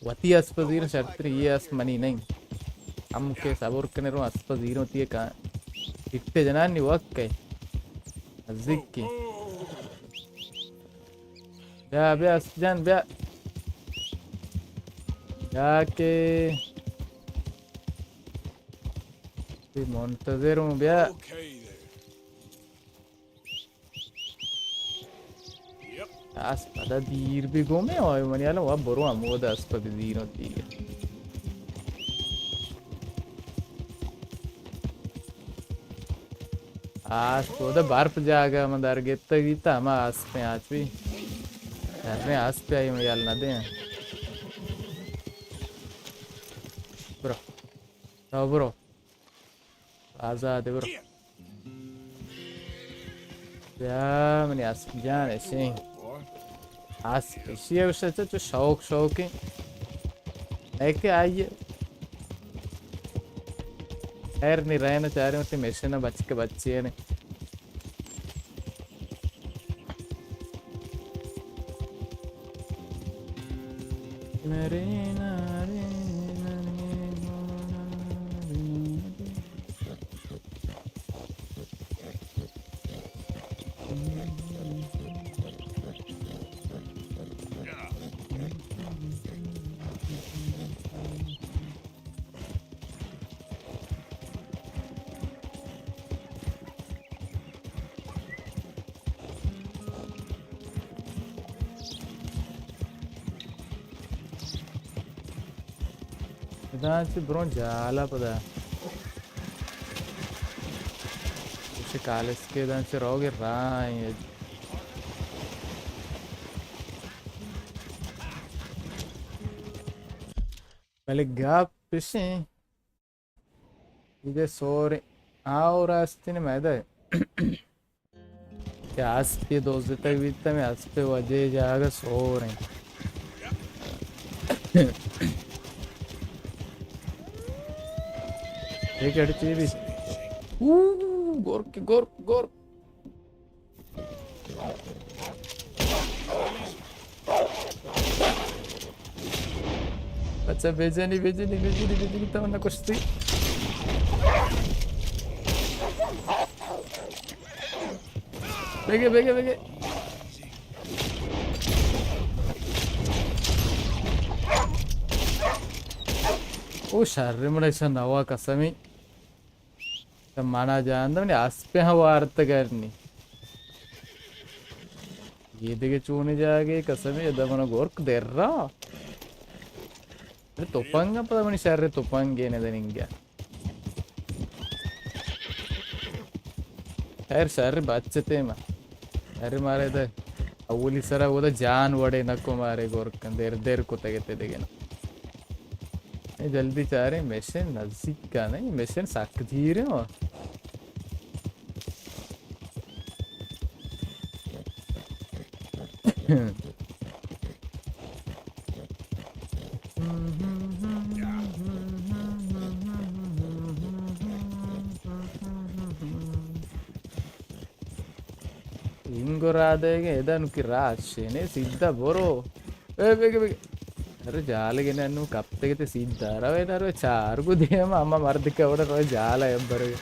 وتی اسپ زیر شرتر، یہ اسپ منی نہیں۔ ہم کے صبر کنے رو اسپ زیر ہوتی ہے کہاں۔ اٹھے جنان نی وقت کے۔ نزدیک کی۔ بیا، بیا، اسپ جان، بیا۔ بیا کہ منتظر ہوں، بیا۔ اسپ پدا دیر بی گومے، آئے منی حالا وا برو ہمود اسپ بزیروں دیگہ۔ آس تو دا برف جاگہ من در گپتگ بیتا، ہما آس پہ آچ بی۔ در نے آس پہ آئی من یل نہ دیں۔ برو۔ تو برو۔ آزاد برو۔ بیا منی آس جان ایسے۔ آس پیشی ہے، اسے تو شوق، شوق ہے۔ ہے کہ آئیے۔ خیر نی رہنا چاہ رہے ہوتے، میشے نہ بچ کے بچے ہیں۔ داں چہ بروں جالا پدا. چہ کالس کے داں چہ روگ راہ ایں. بلے گپ پشیں. اے سور آ، او راستین مئے دے. کہ اسپے دوزتگ بیت، ہمے اسپے وجہ جاگہ سور ایں. اے کڑ چی بیت؟ او، گورک، گورک، گورک. اچھا، بجنی، بجنی، بجنی، بجنی، تو من کشتی. بگے، بگے، بگے. او شر مڑے شر نوا قسمی. تو منا جان دو، منی اسپے ہم وارتگ ارنی. اے دگہ چونیں جاگے قسمے، ادا منا گورک در را. ارے تپنگ پدا منی شر تپنگے نہ دننگا. خیر شر بچتے ما. ارے مارے دا اولی سرا وہ دا جان وڑے نکو مارے گورکن در در کتگ تے دگہ نا. اے جلدی چاریں، مشن نزیک کا نہیں، مشن سک دیر ہے. اینگو را دے گے، ادا نو کی راہ شینے، سیدھا برو. اے بیگے، بیگے. ارے جال گے نہ، نو کپتے گے تے سیدھا روے نہ روے، چار گو دیم، اما مرد کا وڑا روے جال ہے برے.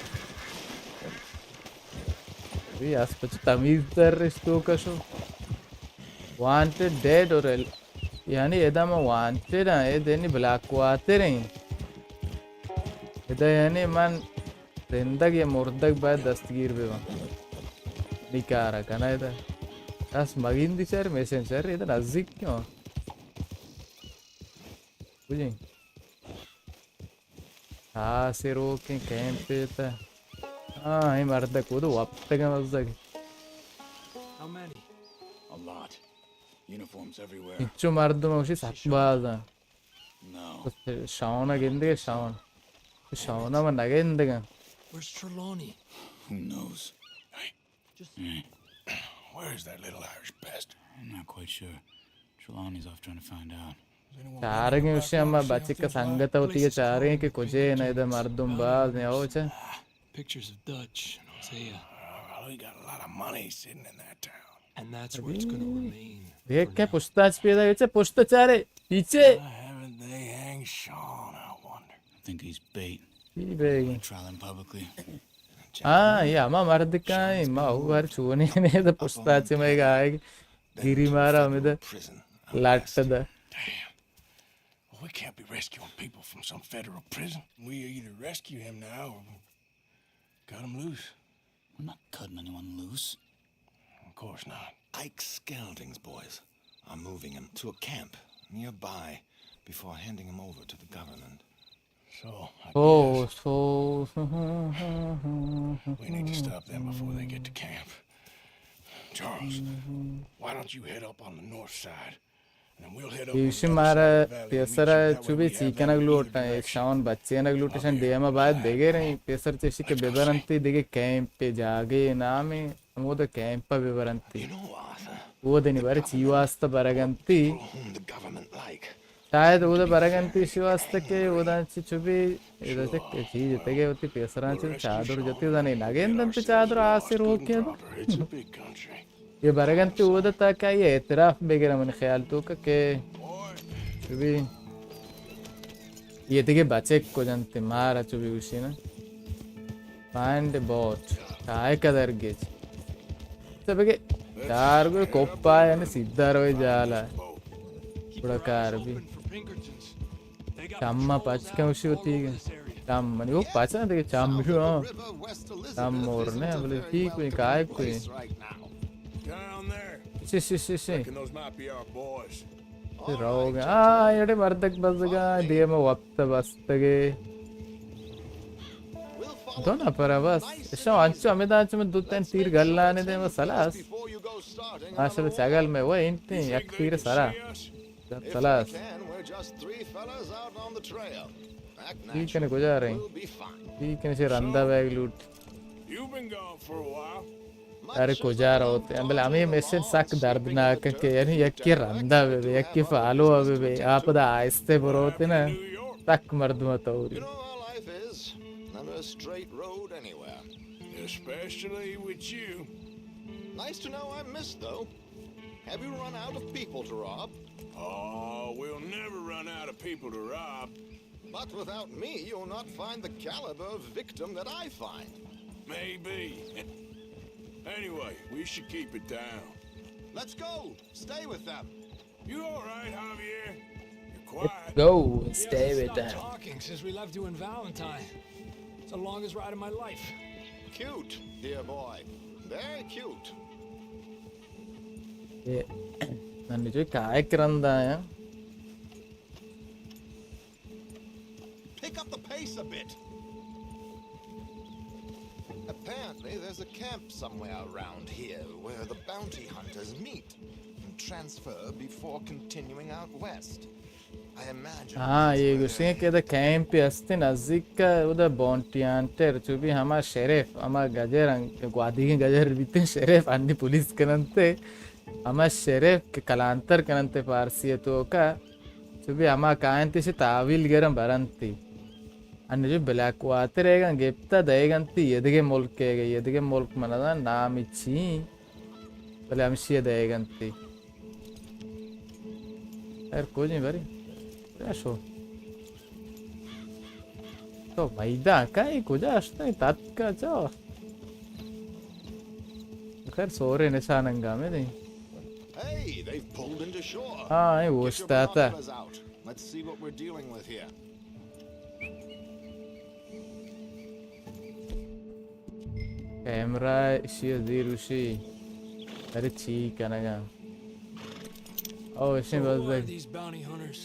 ابھی اس پچ تمیز در رشتو کشو. وانٹڈ ڈیڈ اور ال-، یعنی ادا ما وانٹڈ ہیں، اے دینی بلاک واتر ہیں. ادا یعنی من زندگ یا مردگ باید دستگیر بباں. نی کارا کنا ادا. دست مگین دی چر، میسن چر، ادا نزدیک کیوں؟ بجیں. ہاں، سے روکیں کیمپ پہ تا. ہاں، اے مردک وہ تو وپتگا مزدگ. How many? A lot. Uniforms everywhere. انچو مردم اوشی سک باز ہیں. No. شاونا گندگے شاون. شاونا من نگندگا. Where's Trelawny? Who knows? Just where is that little Irish bastard? I'm not quite sure. Trelawny's off trying to find out. چارگیں اوشی ہما بچک سنگت وتی چارگیں کہ کجے نہ ادا مردم باز نے او چا. Pictures of Dutch and Hosea. Well, we got a lot of money sitting in that town. And that's where it's gonna remain. دیکھ کے پشتا چ پیدا، چہ پشتا چارے پیچھے. Why haven't they hanged Sean, I wonder? I think he's bait. ہی بے. Trial him publicly. ہاں، یہ ہما مرد کا ہے، ما ہو ہر چونے نے تو پشتا چ میں گائے گری مارا ہمیں تو لٹ دا. Well, we can't be rescuing people from some federal prison. We either rescue him now or cut him loose. We're not cutting anyone loose. Of course not. Ike Skelding's boys are moving him to a camp nearby before handing him over to the government. So, I guess we need to stop them before they get to camp. Charles, why don't you head up on the north side? ایشی مارا پیسرا چو بی چی کنگ لوٹاں، ایک شاون بچینگ لوٹشن دیما باید بگیریں، پیسر چشی کہ ببرنتی دگہ کیمپ پہ جاگے نامے، ہمودا کیمپ پہ ببرنتی. اودنی بارے چی واسطہ برگنتی؟ شاید اودا برگنتی ایشی واسطہ کہ اودا چی چو بی، اودا چی چی جتگے وتی پیسران چی چادر جتی، اودا نہیں نگندنتی چادر آسے روکے دا. یہ برگنتی اودا تاکہ یہ اعتراف بگرہ من خیال تو کہ، کہ بھی یہ دیگه بچک کو جنتے مارا چو بھی گوشی نا. Find boat. کائے کا درگیج. تو بگے چار گو کوپا یعنی سیدھا روی جالا. بڑا کار بھی. چم پچ کن وشی ہوتی ہے. چم منی وہ پچ نہ دیگه چم بھی ہاں. چم مور نے بلے ٹھیک ہوئی کائے کوئی. سی سی سی سی. Reckon those might be our boys. روگ ءَ۔ آ، اڑے مردک بزگ ءَ، دیم ءَ وپت بستگ ئے۔ دو نفر ءَ بس۔ اشاں انچو ہمدا چو من دو تین تیر گلانے دے، بس خلاص۔ ماشاءاللہ، چگل میں وہ انت، یک تیر سرا۔ خلاص۔ ٹھیک ہے، کجا رہے؟ ٹھیک ہے، سے رندا بیگ لوٹ۔ ارے کجا روت؟ بلے ہمے مشن سک دردناک ہے کہ یعنی یکی رندا بہ بے، یکی فالو بہ بے، آ پدا آہستہ بروت نا، سک مردم توری۔ You know how life is. Never a straight road anywhere. Especially with you. Nice to know I'm missed, though. Have you run out of people to rob? Oh, we'll never run out of people to rob. But without me, you'll not find the caliber of victim that I find. Maybe. Anyway, we should keep it down. Let's go. Stay with them. You all right, Javier? You're quiet. Go, stay with them. Talking since we left you in Valentine. It's the longest ride of my life. Cute, dear boy. Very cute. اے، من جو کائے کرندا آیا۔ Pick up the pace a bit. Apparently, there's a camp somewhere around here where the bounty hunters meet and transfer before continuing out west. I imagine ہاں، اے گوشیں کہ ادا کیمپ ہستے نزدیک کا، ادا باؤنٹی ہنٹر، چو بھی ہما شریف، ہما گجر، گوادی گجر بیتے شریف، انی پولیس کننتے، ہما شریف کہ کلانتر کننتے فارسی تو کا، چو بھی ہما کائنتے سے تحویل گرن برنتے۔ انّے جو بلیک واٹر ایگاں گپتا دئیگنتی یدگے ملک ایگا، یدگے ملک من نزان نامی چی، بلے ہمشی دئیگنتی۔ خیر کجیں بری؟ کجا شو؟ تو میدان کئی کجا شتیں؟ تتکا چو؟ خیر سورے نشان انگامے دیں۔ Hey, they've pulled into shore. ہاں، اے Get your اوشتاتا۔ Binoculars out. Let's see what we're dealing with here. Camera اشی زیر اشی۔ ارے چی کنگا؟ او، اشی بس۔ Who are these bounty hunters?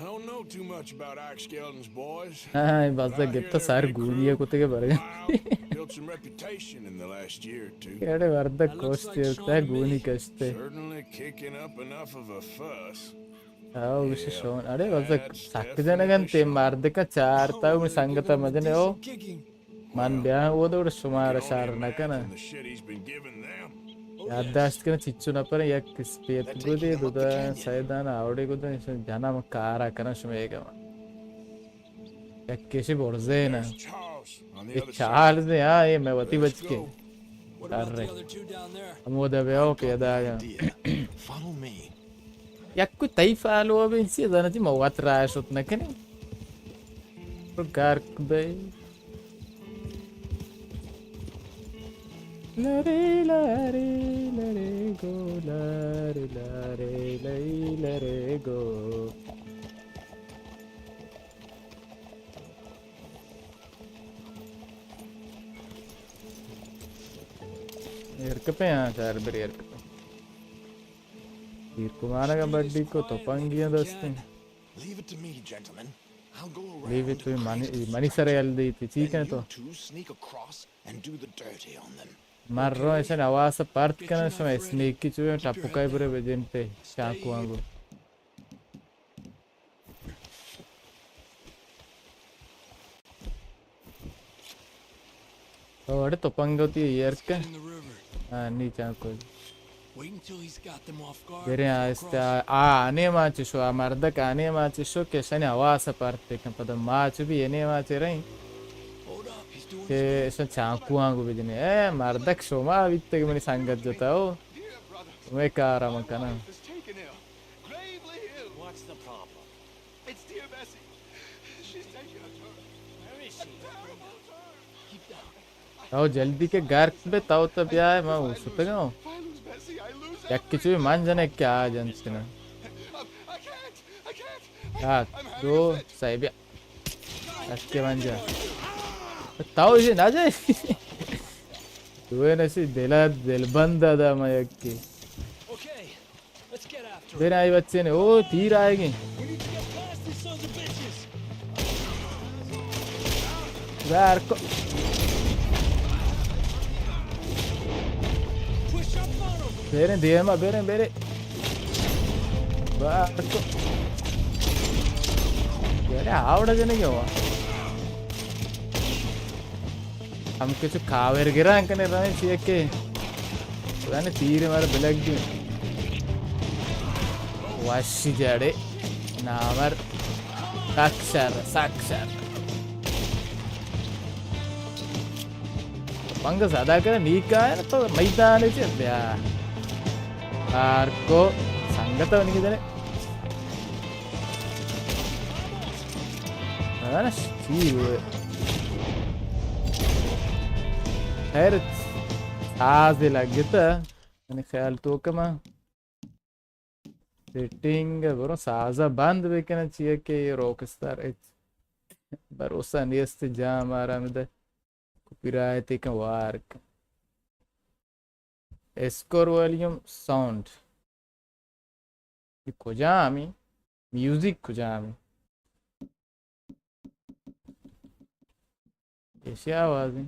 I don't know too much about Ike Skelton's boys. ہاں، بس گپتا سر گونی ہے کتے کے برگا۔ Built some reputation in the last year or two. اڑے مردک کوشتے، سر گونی کشتے۔ Certainly kicking up enough of a fuss. او گوشی شون۔ اڑے بزگ سک جنگن تے مردکا چارتا، او سنگتا مجنے او۔ من بیا او دور شمارا شار نہ کناں۔ یادداشت کناں چچو نفر یک اسپیت گودے، دودا سیدان آوڑے گودے، جنا من کارا کناں شما ایگا۔ یک کشی برزے نا۔ اے چارلز، ہاں، اے میں وتی بچکے۔ ارے۔ ہمودا بیا او پیدا آیا۔ Follow me. یک کوئی تئی فالو ءَ بہ انسی زانتی ما وت راہ شت نہ کنیں۔ تو گرک بے۔ لرے لرے لرے گو، لرے لرے لئی لرے گو۔ ایر کپے، ہاں، چار بری ایر کپے۔ تیر کمانگا بڈی کو تپنگیاں دستیں۔ Leave it to me, gentlemen. I'll go around and hide in the bushes. Levy تو منی، منی سر یل دی تی، چی کنے تو؟ Then you two sneak across and do the dirty on them. من رو ایشن حواس پرت کنن، شما اسنیکی چوبے ٹپکای برے بجنتے چاکو آنگو۔ او اڑے تپنگ وتی ایر کن۔ ہاں، نی چاکو۔ بریں آہستہ، آ، آ، آنے ما چشو، آ مردک آنے ما چشو کہ شنی حواس پرت کن، پدا ما چو بھی انے ما چ رہیں کہ شن چاکو آنگو بجنے۔ اے مردک شما بیتے کہ منی سنگت جتا ہو، میں کارا من کناں۔ What's the problem? It's dear Bessie. She's taking a turn. Where is she? A terrible turn. Keep down. او جلدی کہ گرک بے تو تو بیائے، ما او شتگاں۔ یک چوی من جنے کیا جنت نا۔ I can't. I can't. یک، دو، سئے بیا۔ یک کے من جا۔ تو جی نہ جائے۔ دوئے نشی دل، دل بند دا ما یک کے۔ Okay. بریں آئی بچے نے، او تیر آئے گی. زہر کو. بریں دیما، بریں، بریں. زہر کو. یارے آوڑا جنے گیا ہوا. ہم کچھ کاور گران کنے رہے چیئے کہ. پتہ نہیں تیر مارا بلگ دی. وشی جڑے. نامر. سک شر، سک شر. پنگ زیادہ کرے نیکا ہے نا تو میدان چے بیا. آرکو سنگت ونی دنے. نہ، نہ، چی ہوئے؟ خیر، ساز لگتا. من خیال تو کما سیٹنگ برو سازا بند بکنن، چیئے کہ یہ روک اسٹار ہچ بھروسہ نیست. جام آرام دے، کپی رائٹ کن وارک. Score volume sound. یہ کجامی؟ میوزک کجامی؟ ایشی آواز ہے.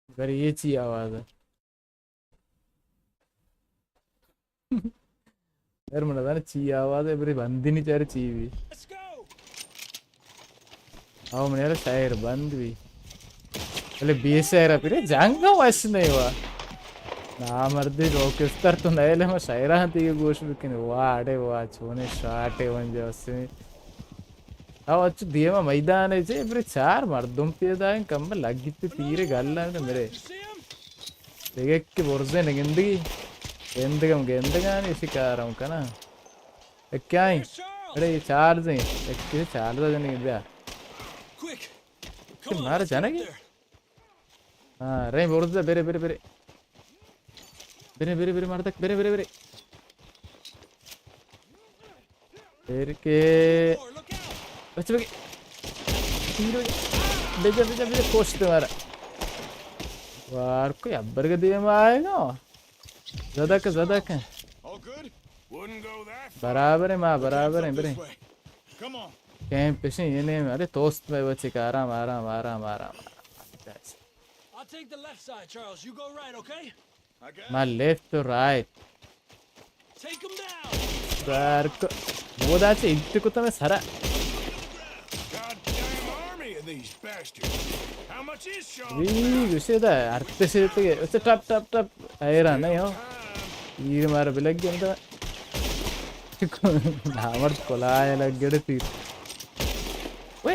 اگر یہ چی آواز ہے؟ یار، من دانا چی آواز ہے، بری بندی نہیں چار چی بھی. او، من یار شاعر بند بھی. بلے بے شاعر پھر جنگ وش نہیں ہوا. نا مردی روکستر تو نئے لے، ما شاعران تی گوش بکن. واہ، اڑے واہ، چونے شاٹے ونجا وسے. او اچ دیما میدان ہے جے، بری چار مردم پیدا ہیں، کم لگی تے تیرے گل ہے میرے. دیکھ کہ برزے نگندگی. گندگم گندگانی شکارم کنا. اے کیا ہیں؟ اڑے یہ چارج ہیں. ایک کے چارج جنے بیا. مار جانا گی؟ ہاں، رہی برزے، برے، برے، برے. برے، برے، برے، مردک، برے، برے، برے. پھر کے بچ بگی. بیجا، بیجا، بیجا، کوشت مارا. وار کوئی ابر کے دیم آئے گا. زدک، زدک. برابر ہے، ما برابر ہیں، برے. کیمپ پیشیں، یہ نہیں، ارے توست میں بچے کا آرام، آرام، آرام، آرام. I'll take the left side, Charles. You go right, okay? ما لیفٹ و رائٹ. Take 'em down. دار کو. بودا چے انت کو تمہیں سرا. Goddamn army of these bastards. How much is Sean? وی، گوشے دا، ارتشے تے، اسے ٹپ، ٹپ، ٹپ. حیران نہیں ہو. تیر مار بلگ گیا دا. نامرد کلائے لگ گڑے تیر. وے.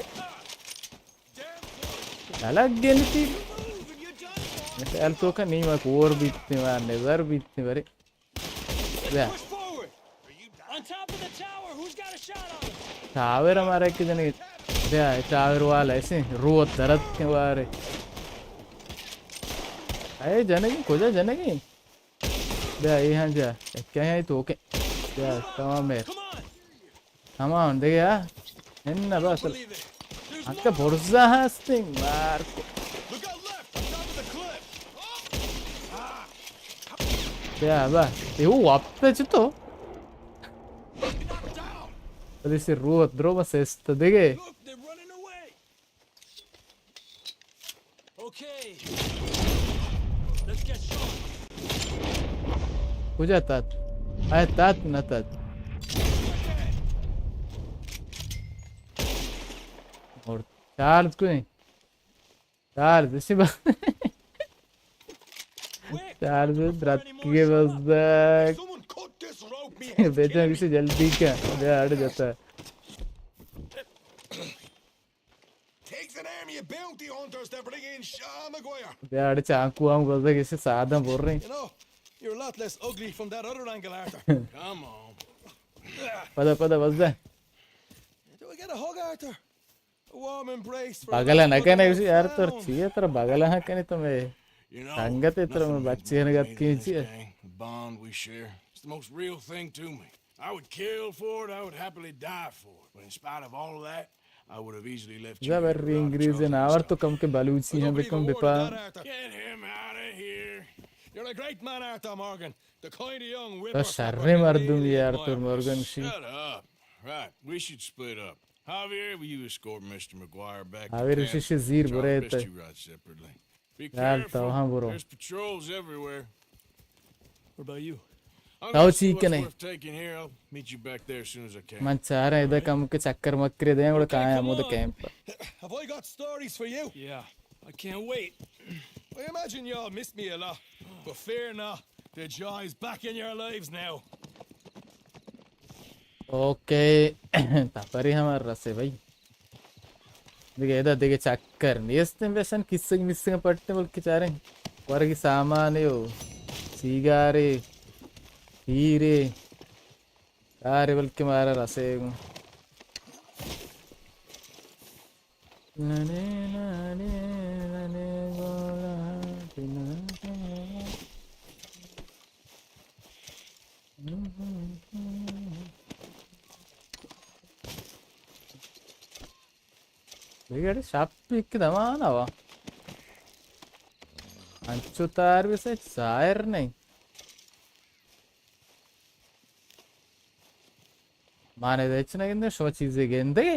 نہ لگ گئے نتی. مثال تو کا نہیں، ما کور بیتنے، ما نظر بیتنے، برے. بیا. ٹاور ہمارا ایک جنے. بیا، ٹاور والا ایسے روت درد کے بارے. اے جنگی، کجا جنگی؟ بیا، اے ہاں جا. کیا ہے تو کے؟ بیا، تمام ہے. تمام دگہ، ہاں؟ ہن نہ بس. انکہ برزا ہستیں، مار کو. بیا با، اے وہ وقت چتو؟ بلے سے روت درو بس است دگہ. Okay. Let's get started. کجا تات؟ آیا تات نہ تات؟ اور چارج کوئی؟ چارج اسی با. چارج درات کیے بس دک. بیچا کسی جلدی کا. بیا اڑ جاتا ہے. Takes an army of bounty hunters to bring in Sean Maguire. بیا اڑے چانکو ہم گوزگ اسے سادہ بر رہے. You know, you're a lot less ugly from that other angle, Arthur. Come on. پدا، پدا، بس دے. Do we get a hug, Arthur? A warm embrace for بغل نہ کنے اسی یار، تر چیئے تر بغل ہاں کنے تو میں. You know, سنگت ہے تر میں بچے نگت کی چیئے. The bond we share. It's the most real thing to me. I would kill for it, I would happily die for it. But in spite of all of that, I would have easily left you. زبر انگریزی ناور تو کم کے بلوچی ہم بکم بپا. Get him out of here. You're a great man, Arthur Morgan. The kind of young تو whippersnapper شریں you need مردمے ئے، in my Arthur Morgan office. She. Shut up. Right, we should split up. Javier, will you escort Mister McGuire back to Javed camp? وشی زیر Charles برے تے. Best you ride separately. Be یار، تو careful. ہاں برو. There's patrols everywhere. What about you? I'm تو not چی sure what's کنے؟ Worth taking here. I'll meet you back there as soon as I can. من چاریں ادا کم کہ چکر مکرے دیں گڑا کایا ہمود camp. Have I got stories for you? Yeah, I can't wait. I imagine y'all miss me a lot, but fear not. The joy's back in your lives now. Okay. تپری ہم رسے بھائی. دگہ ادا دگہ چکر نیستیں، بسن کسگ مسگ پٹیں، بلکہ چاریں ورگی سامانے و سیگارے، پیرے، کارے، بلکہ مارا رسے گوں. بگڑ شپ یک دمان ہوا. انچو تار بس ہچ ظاہر نہیں. مانے دچ نہ گندے، شما چیزے گندے.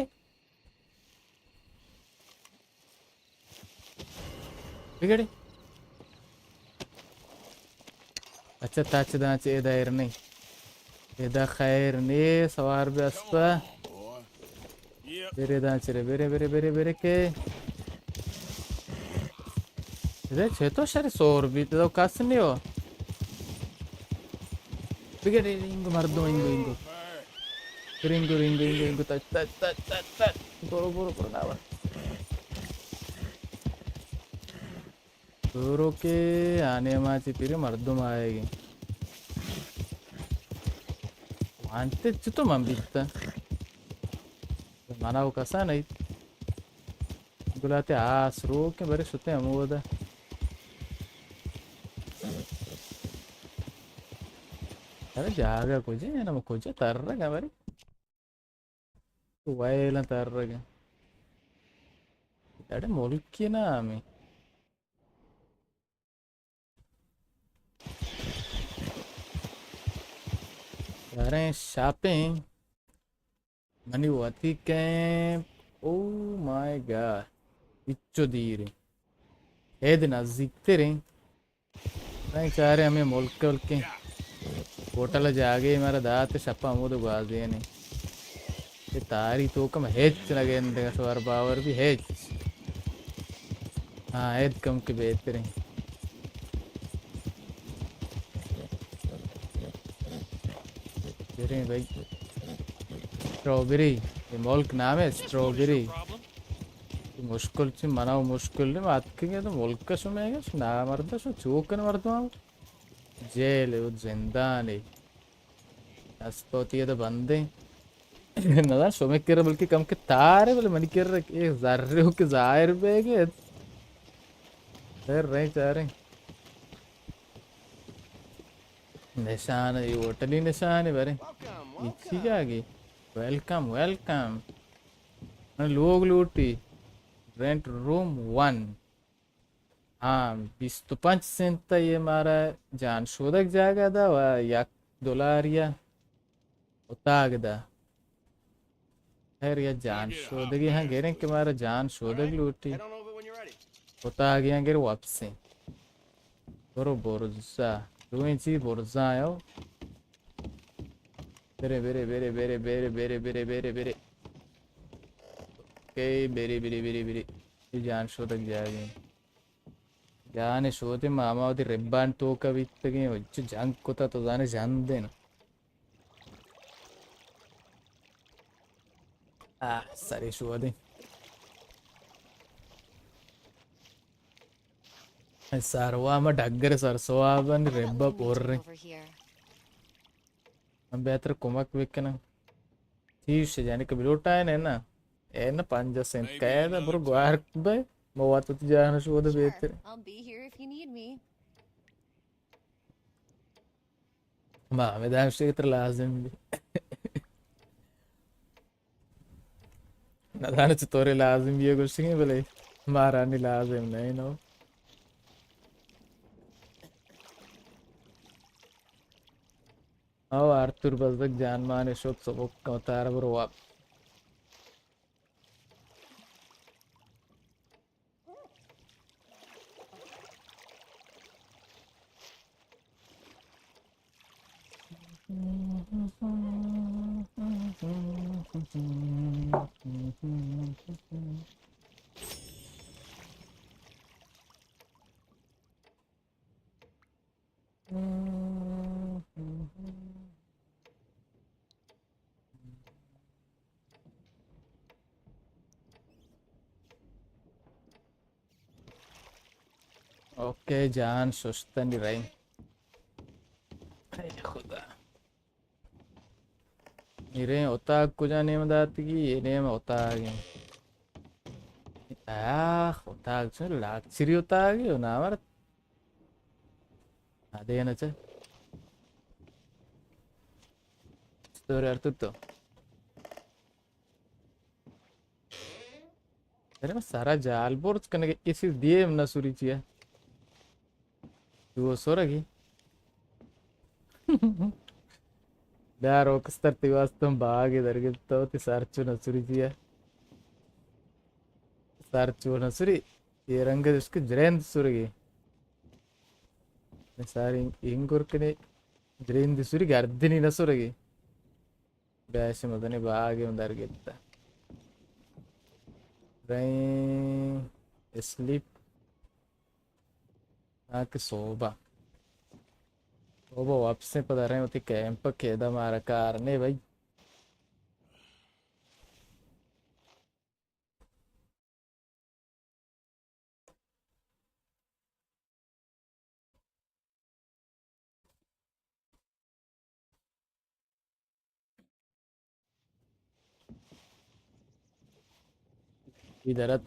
بگڑے. اچھا، تاچ دانچ ادا ایر نہیں. ادا خیر نے، سوار بے اسپا. برے دانچ رے، برے، برے، برے، برے کے. ادا چہ تو شر سور بیت، تو کس نہیں ہو. بگڑے، انگو مردم، انگو، انگو. رنگو، رنگو، رنگو، رنگو، تچ، تچ، تچ، تچ، تچ. برو، برو، برو، ناور. برو کہ آنے ما چی پیرے مردم آئے گے. وانتے چتو من بیتا. منا وہ کسا نہیں. گلاتے آس رو کہ برے شتے ہمودا. ارے جاگہ کجے ہے نا، کجے تر رگا برے. ویل تر رگا. اڑے ملکی نامی. یاریں شاپیں. منی وتی کیمپ. او مائی گاڈ. بچو دیریں. اے دے نزدیک تریں. نہیں چارے ہمیں ملک ملکیں. ہوٹل جاگے مارا دات شپا ہمود گوازینے. یہ تاری تو کم ہیچ نہ گندے، سوار باور بھی ہیچ. ہاں، اید کم کے بہتریں. بریں بھائی. اسٹرابری، یہ ملک نام ہے اسٹرابری. مشکل چی منا و مشکل نہیں، اتکگے تو ملک شمے گش، نا مرد شو چوکن مردم. جیل و زندان. اسپوتی تو بندیں. نظر شمے کر بلکہ کم کے تارے، بلے منی کر ایک ذرے ہو کہ ظاہر بے گے. خیر رہے چاریں. نشان، یہ ہوٹلی نشان ہے برے. اچھی جاگی. Welcome, welcome. لوگ لوٹی. رینٹ روم ون. ہاں، بیست و پنچ سنت یہ مارا جان شودگ جاگہ دا و یک دلار یا اتاگ دا. خیر، یا جان شودگی ہاں گریں کہ مارا جان شودگ لوٹی. اتاگی ہاں گر واپسیں. برو برزا. دوئیں چی برزا آیو. برے، برے، برے، برے. کہ برے، برے، برے، برے. یہ جان شودگ جاگہ. جان شودے ماما وتی ربان توکا بیتگیں، چو جنگ کتا تو زانے جندن. آہ، سرے شودے. ساروا ما ڈگر سر سوابن ربا پور رہے. من بہتر کمک بکناں. چیز سے جانے کہ بلوٹا ہے نا. اے نا پنجاہ سنت قید ہے، برو گوار بے. موات تو جان شودے بہتر. ما ہمیں دانش تر لازم بھی. نہ زاناں چطورے لازم بیئے گوشگیں، بلے مارا نی لازم نہ انت. او آرتور بزگ جان مانے شوت سبک کمتار برو واپ. اوکے جان، ششتنی رہی. اے خدا. میرے اتاق کجا نیم داتگی؟ یہ نیم اتاق ہیں. آخ، اتاق چون لاکچری اتاق ہے، نامرد. آ، دے نا چا. ستورے ارتو تو. ارے، من سارا جال برز کنگے، اسی دیم نہ سوری چیا. تو سورگی. دار اوکستر تی واسطہ باغ درگت تو تی سارچو نہ سوری چیا. سارچو نہ سوری. یہ رنگ اس کے جریند سورگی. ساری انگر کنے جریند سوری گردنی نہ سورگی. بیاش مزنیں باگے من در گپتہ. رئیں اسلیپ. آ کہ صوبہ. صوبہ واپسیں پدا رئیں وتی کیمپ کہ ادا مارا کار نے بھائی. ادھرت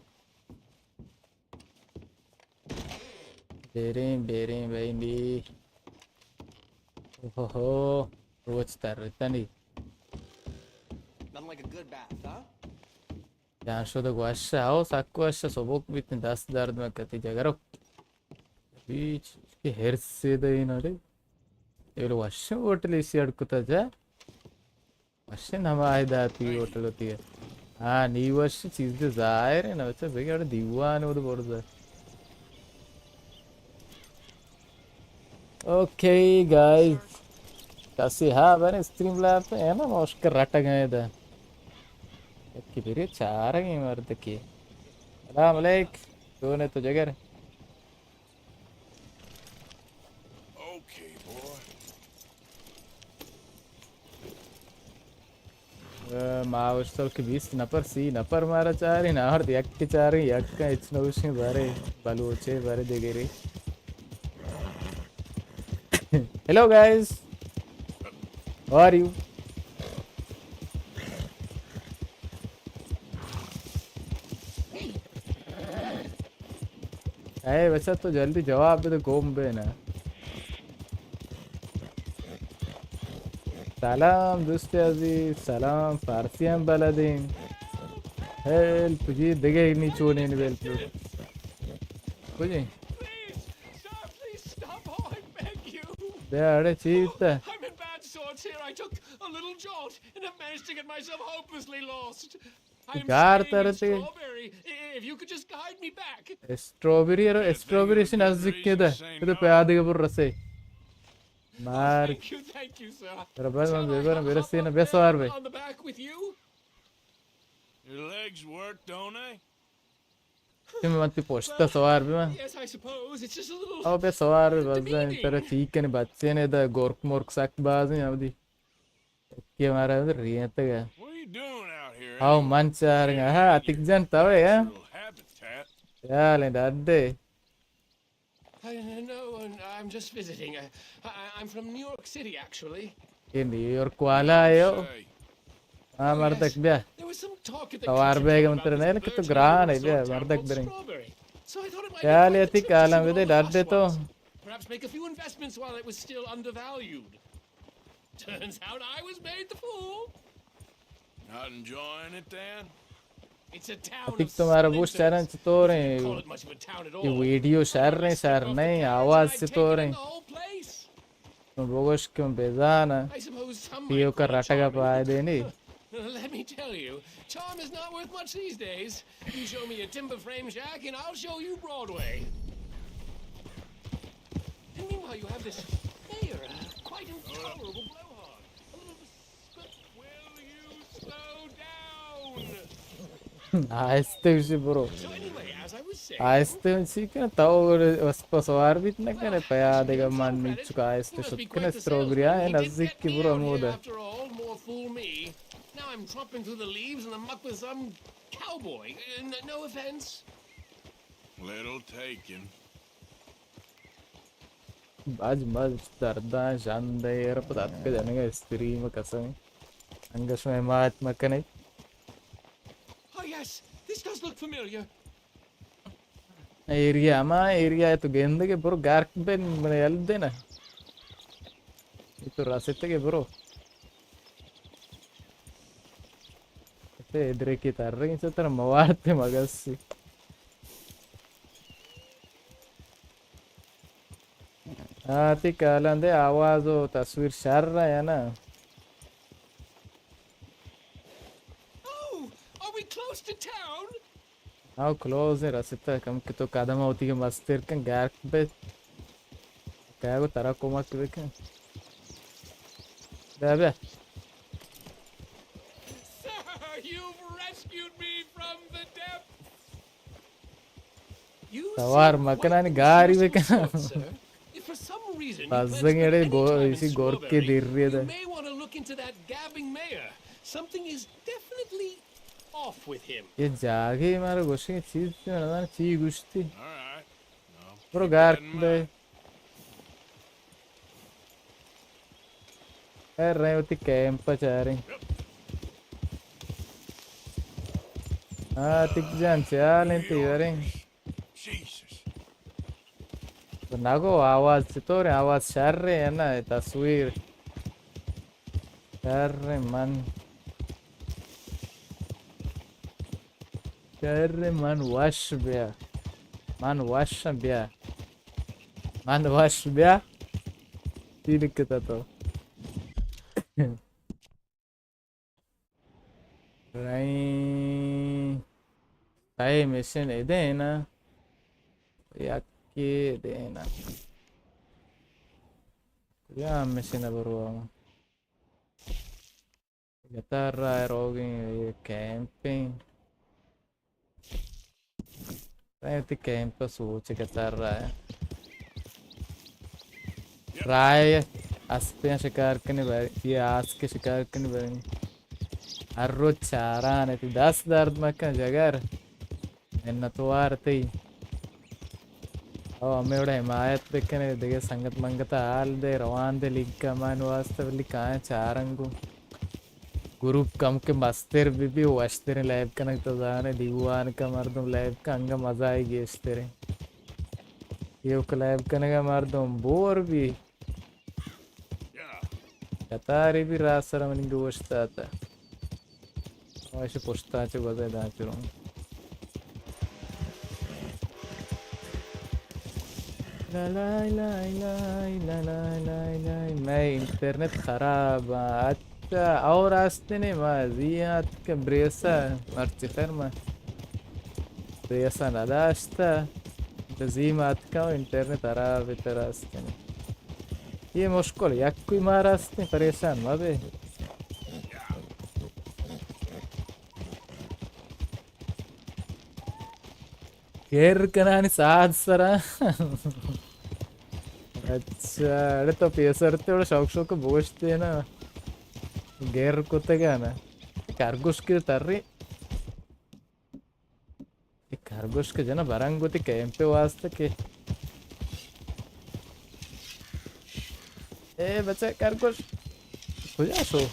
بیریں، بیریں بینی. اوہو، روچ ترتنی. Nothing like a good bath, huh? جان شد گوش، او سک وش، سبک بیت، دست درد مکتی جگرو. ہیچ کہ ہرس سے دے نہ رے. اے لو وش ہوٹل اسی اڑ کتا جا. وش نمائی داتی ہوٹل ہوتی ہے. ہاں، نی وش چیز دے ظاہر ہے نا، بچہ بگڑ دیوان وہ برزا. اوکے گائز، کسی ہا بنے اسٹریم لائف ہے نا، مشکل رٹ گئے دا. یکی بری چارگی مرد کی. سلام علیک. چون ئے تو جگر؟ Okay, boy. اے، ما اوشتل کہ بیست نفر، سی نفر مارا چاری، نہ ہر یک کہ چاری، یک کا اچ نوشیں بارے، بلوچے بارے دگرے. Hello guys, how are you? اے بچہ تو جلدی جواب دے، گم بے نا. سلام دوست عزیز، سلام. فارسی ہم بلدیں. ہیلپ جی، دگہ نی چونیں ہیلپ. کجیں؟ Please, sir, please stop. Oh, I beg you. بیا اڑے چیز تا. Oh, I'm in bad sorts here. I took a little jolt and have managed to get myself hopelessly lost. گار ترتے. Strawberry, if you could just guide me back. Strawberry رو، اسٹرابری سے نزدیک کے دے. تو پیادے کے پر رسے. مار. Thank you, thank you, sir. ربا من بے بر برسے نہ بے سوار بے. On the back with you. Your legs work, don't they? تم من تی پشت سوار بے من. Yes, I suppose. It's just a little. او بے سوار بے بس. ترا چیک کنے بچے نے دا گورک مورک سک بازیں ابدی. کہ مارا ریتگ ءَ. What are you doing out here, anyway? او من چارگ ءَ. ہاں، عتیق جان تو ئے، ہاں؟ Little habitat. یار، ڈڈے. I, no, I'm just visiting. I, I, I'm from New York City, actually. اے نیویارک والا ئے ہو. Say. ہاں، مردک بیا. There was some talk at the توار kitchen بیگ table من about ترا this نہیں لکھ تو virtual گران ہے، بیا، resort town مردک called بریں. Strawberry. So I thought it might be fun to چال عتیق try عالم some بدے، ڈڈے تو. Perhaps make a few investments while it was still undervalued. Turns out I was made the fool. Not enjoying it then? It's a town of Atiq تمہارا بوش چارن چطور ہیں؟ Call it much of a town at all. یہ ویڈیو شر نہیں، شر نہیں، آواز چطور ہیں؟ تم بگوش کہ من بزاناں. I suppose پیو کا رٹگا پائے دینی۔ Let me tell you, charm is not worth much these days. You show me a timber frame shack and I'll show you Broadway. And meanwhile, you have this mayor, uh, quite intolerable blowhard. A little bes- Will you slow down? آہستہ گوشی برو۔ So anyway, as I was saying, آہستہ گوشی کہ تو وسپ سوار بیت نہ کنے، پیا دگہ من میچک آہستہ شت کنے، اسٹرابری آئے نزدیکی برو ہمودا۔ After all, more fool me. Now I'm tromping through the leaves in the muck with some cowboy. Uh, n- no offense. Little taken. باز باز درداں ژند ء ایر پد اتک جنگ ء استریم قسم۔ انگہ شما حمایت مہ کنئے۔ Oh, yes, this does look familiar. Area, ہما ایریا ء تو گندگ ء برو گارک بن من یل دینا۔ اے تو رستگ ء برو۔ تے ادرے کی تر رہی سے تر موارتے مگسی۔ آ، تئی کالان دے آواز و تصویر شر رہا ہے نا؟ Oh, are we close to town? آؤ، کلوز ہے، رسیتا کم کہ تو قدم ہوتی کہ مستر کن گارک بے۔ کیا گو ترا کمک بکن۔ بیا، بیا۔ Sir, you've rescued me from the depths. توار مکنانی گاری بکن۔ بزنگ اڑے گو-، اسی گورکے دیر ریدہ۔ یہ جاگے مارا گوشے چیز نہ چی گوشتی۔ برو گار بے۔ اے رہے ہوتی کیمپ چاریں۔ ہاں، تک جان چیال انت، وریں۔ تو نگو آواز چطور ہے؟ آواز شر ہے نا، تصویر۔ شر من۔ شر من وش بیا۔ من وش بیا۔ من وش بیا۔ چی لکھتا تو؟ رئیں۔ تئے مشن ادے نا۔ یکی ادے نا۔ کجا مشن برو؟ گتار را روگیں، یہ کیمپیں۔ تئی وتی کیمپ ء سوچ ء گتار راہ ء۔ راہ ء اسپیاں شکار کنی بر-، یہ آسک ء شکار کنی بریں۔ ہر روچ چاران ء تئی دست درد مکن جگر۔ منتوار تئی۔ او ہمے وڑا حمایت بکنے، دگہ سنگت منگت ء حال دے، روان دے لنک ء من واسطہ بلی کائیں چارنگو۔ گروپ کم کہ مستر بہ بی، وشتریں لیب کنگ تو زانے، دیوان کا مردم لیب کا انگا مزہ ای گیشتریں۔ ایوک لیب کنگا مردم بور بی۔ قطاری بی راہ سر منی گوشت آتا۔ ایشی پشتا چہ گوزے داں چروں۔ لائے لائے لائے لائے لائے لائے لائے۔ مئے انٹرنیٹ خراب آں۔ اچھا، اور آستے نے ما زی آتک بریسا مرچی خیر ما بریسا نداشتا۔ تو زی ما آتکا انٹرنیٹ خراب تر آستے نے۔ یہ مشکل یک کوئی مار آستے، پریشان مبے۔ گیر کنانی ساعت سرا۔ اچھا، اڑے تو پیسر تے اڑے شوق شوق بوشتے نا۔ گیر کتگا نا۔ خرگوش کے تری۔ اے خرگوش کے جنا برنگ ہوتی کیمپ واسطے کے۔ اے بچہ خرگوش کجا شو؟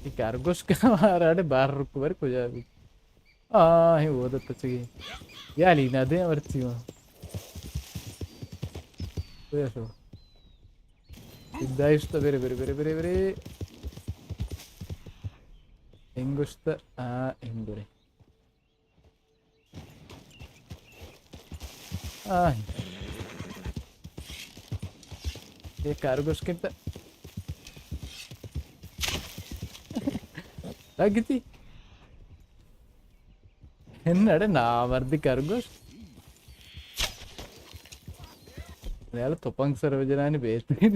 اے خرگوش کا مارا اڑے بار رکو بر کجا بی؟ آ، ہی وہ دت چگی۔ یا لی نہ دے مرتی ہوں۔ کجا شو؟ دایشت برے، برے، برے، برے، برے۔ انگشت، آ، انگرے۔ آہ۔ اے کرگوش کیت. لگتی. ہن اڑے نامردی کرگوش. یار تپنگ سر بجنانی بہترین.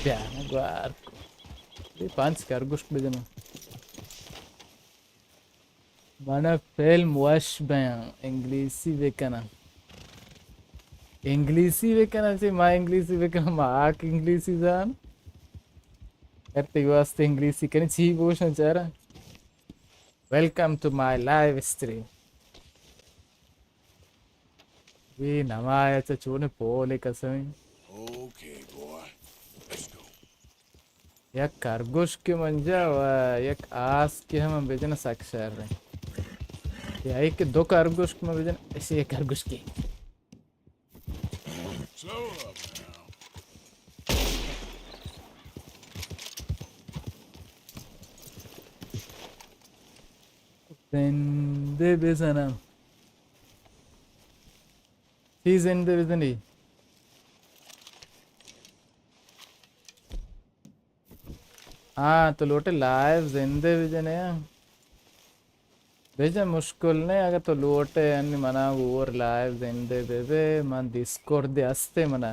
بیا گوار کو. اے پانچ کرگوش بجناں. من فلم وش بیاں، انگلیسی بکناں. انگلیسی بکناں، چی ما انگلیسی بکناں، ما آک انگلیسی زان. ارتی واسطے انگلیسی کنی چی بوشن چارا. Welcome to my live stream. وی نمایا چا چونے پولے قسم. Okay, boy. Let's go. یک کرگوشکے منجا و یک آسکے ہم من بجن سک شر. یا ایک دو کرگوشک من بجن، ایسے یک کرگوشکے. Slow up now. زندے بزنم. چی زندے بزنی؟ ہاں، تو لوٹے لائیو زندے بجنے. بجن مشکل نے، اگر تو لوٹے انی منا گور لائیو زندے بے بے، من ڈسکورد دے ہستے منا.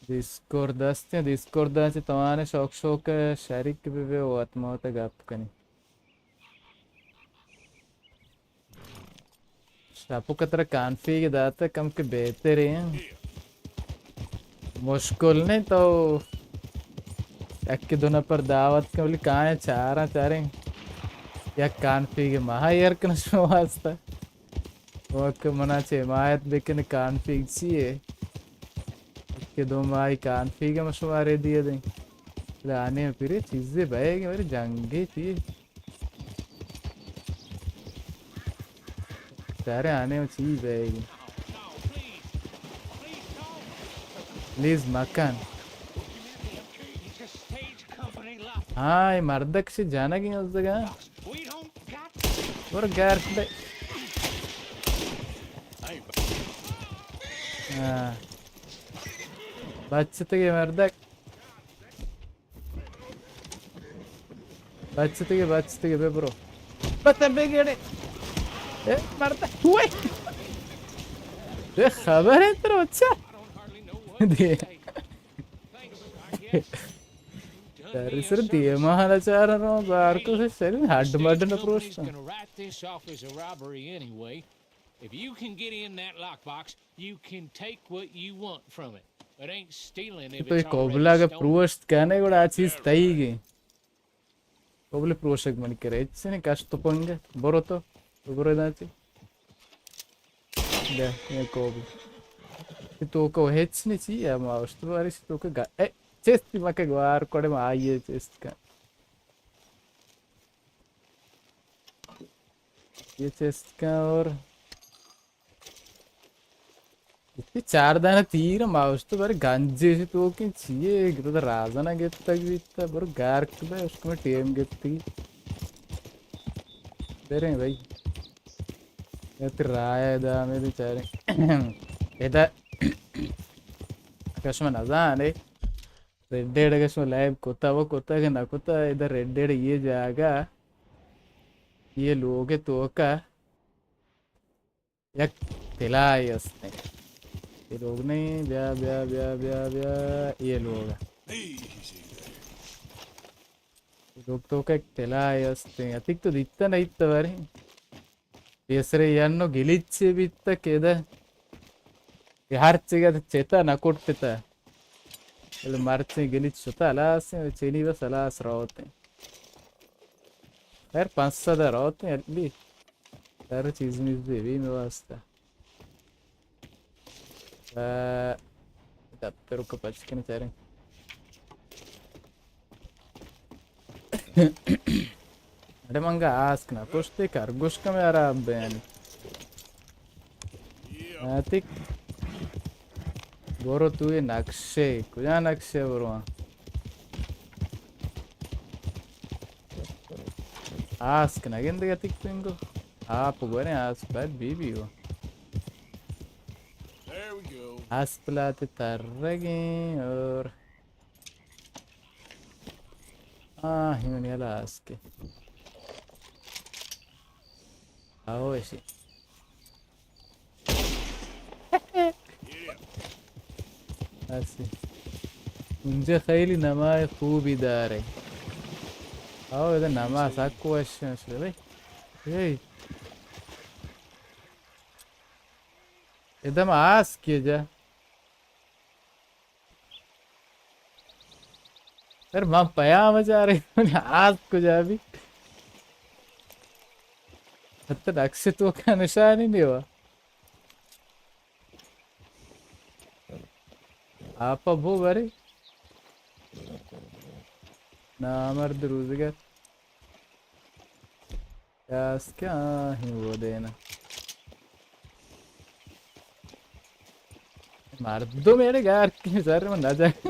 ڈسکورد ہستے، ڈسکورد چی توانے شوق شوق شریک بے بے، وت موت گپ کنی. شاپو کترا کانفیگ داتا کم کہ بہتر ہیں. مشکل نہیں تو یک دو نفر دعوت کن، ولی کائیں چاراں چاریں. یک کانفیگ مہا ایر کن شما واسطہ. وقت منا چہ حمایت بکن کانفیگ چی ہے؟ کہ دو ماہی کانفیگ ہم شمارے دیے دیں. لانے پیرے چیزیں بئے گے میرے جنگے چیے. سارے آنے و چی بئے گی. پلیز مکن. ہاں، اے مردک سے جانا گی از دگا. ور گار دے. ہاں. بچتے گے مردک. بچتے گے، بچتے گے، بے برو. بتا بے گڑے. اے، مرتا. ہوئے. اے، خبر ہے تیرا بچہ. دے. سر، سر، دیما حالا چار رو، بار کو سے سر، ہڈ مڈ نہ پروشتا. If you can get in that lockbox, you can take what you want from it. It ain't stealing if تو اے کوبلا اگہ پروشت کنے گڑا آ چیز تئی گے. کوبلے پروشگ منی کرے ہچ نہیں، کش تو پنگ. برو تو، تو برو داتی. دے، یہ کوبل. تو کو ہچ نہیں چی، یا ما اشت باری تو کہ گا، اے، چیستی مکہ گوار کوڑے ما آئیے چیست کا. یہ چیست کا اور اے چار دانہ تیر ما اشت بارے گنجے سے تو کہ چیے گرد رازنا گپتگ بیتا برو گارک بے اشکمے ٹیم گپتی. بریں بھائی. ات راہ دا میں بیچارے. ادا کشم نزانے. ریڈ ڈیڈ اگہ شما لائیو کتا و کتا کہ نہ کتا، ادا ریڈ ڈیڈ یہ جاگہ، یہ لوگ توکا یک تلائے است. یہ لوگ نہیں، بیا، بیا، بیا، بیا، بیا، یہ لوگ. یہ لوگ توکا یک تلائے است. اتیک تو دیتا نہیں تو بارے. پیسرے ینو گلیچے بیتا کہ ادا. یہ ہر چیگا چیتا نہ کٹتا. بلے مرچیں گلیچ شتا ہلاس ہیں، چینی بس ہلاس روت ہیں. خیر، پانچ سد روت ہیں، علی. ہر چیز میز بی بی میں واسطہ. آ، دفتر کو پچ کے نہ چاریں. اڑے منگا آسک نہ کشتے کر گوش کم یار آپ بین. آتک. برو تو یہ نقشے، کجا نقشے برو ہاں. آسک نہ گندے گا تک پنگو. آپ گورے آسک باید بی بی ہو. اسپلات ترگیں اور آ، ہمیں یلا آسکے۔ آو ایشی۔ اسی۔ اونجا خیلی نمای خوبی دارے۔ آو، ادا نما سک وش شده بھائی۔ اے۔ ادا ما آسکے جا۔ سر، من پیام چارے، آس کجا بی؟ حتی نقش تو کا نشانی نہیں ہوا۔ آپ بو برے۔ نامرد روزگار۔ یاس کیا ہی وہ دینا۔ مردم میرے گار کی سر میں نہ جائے۔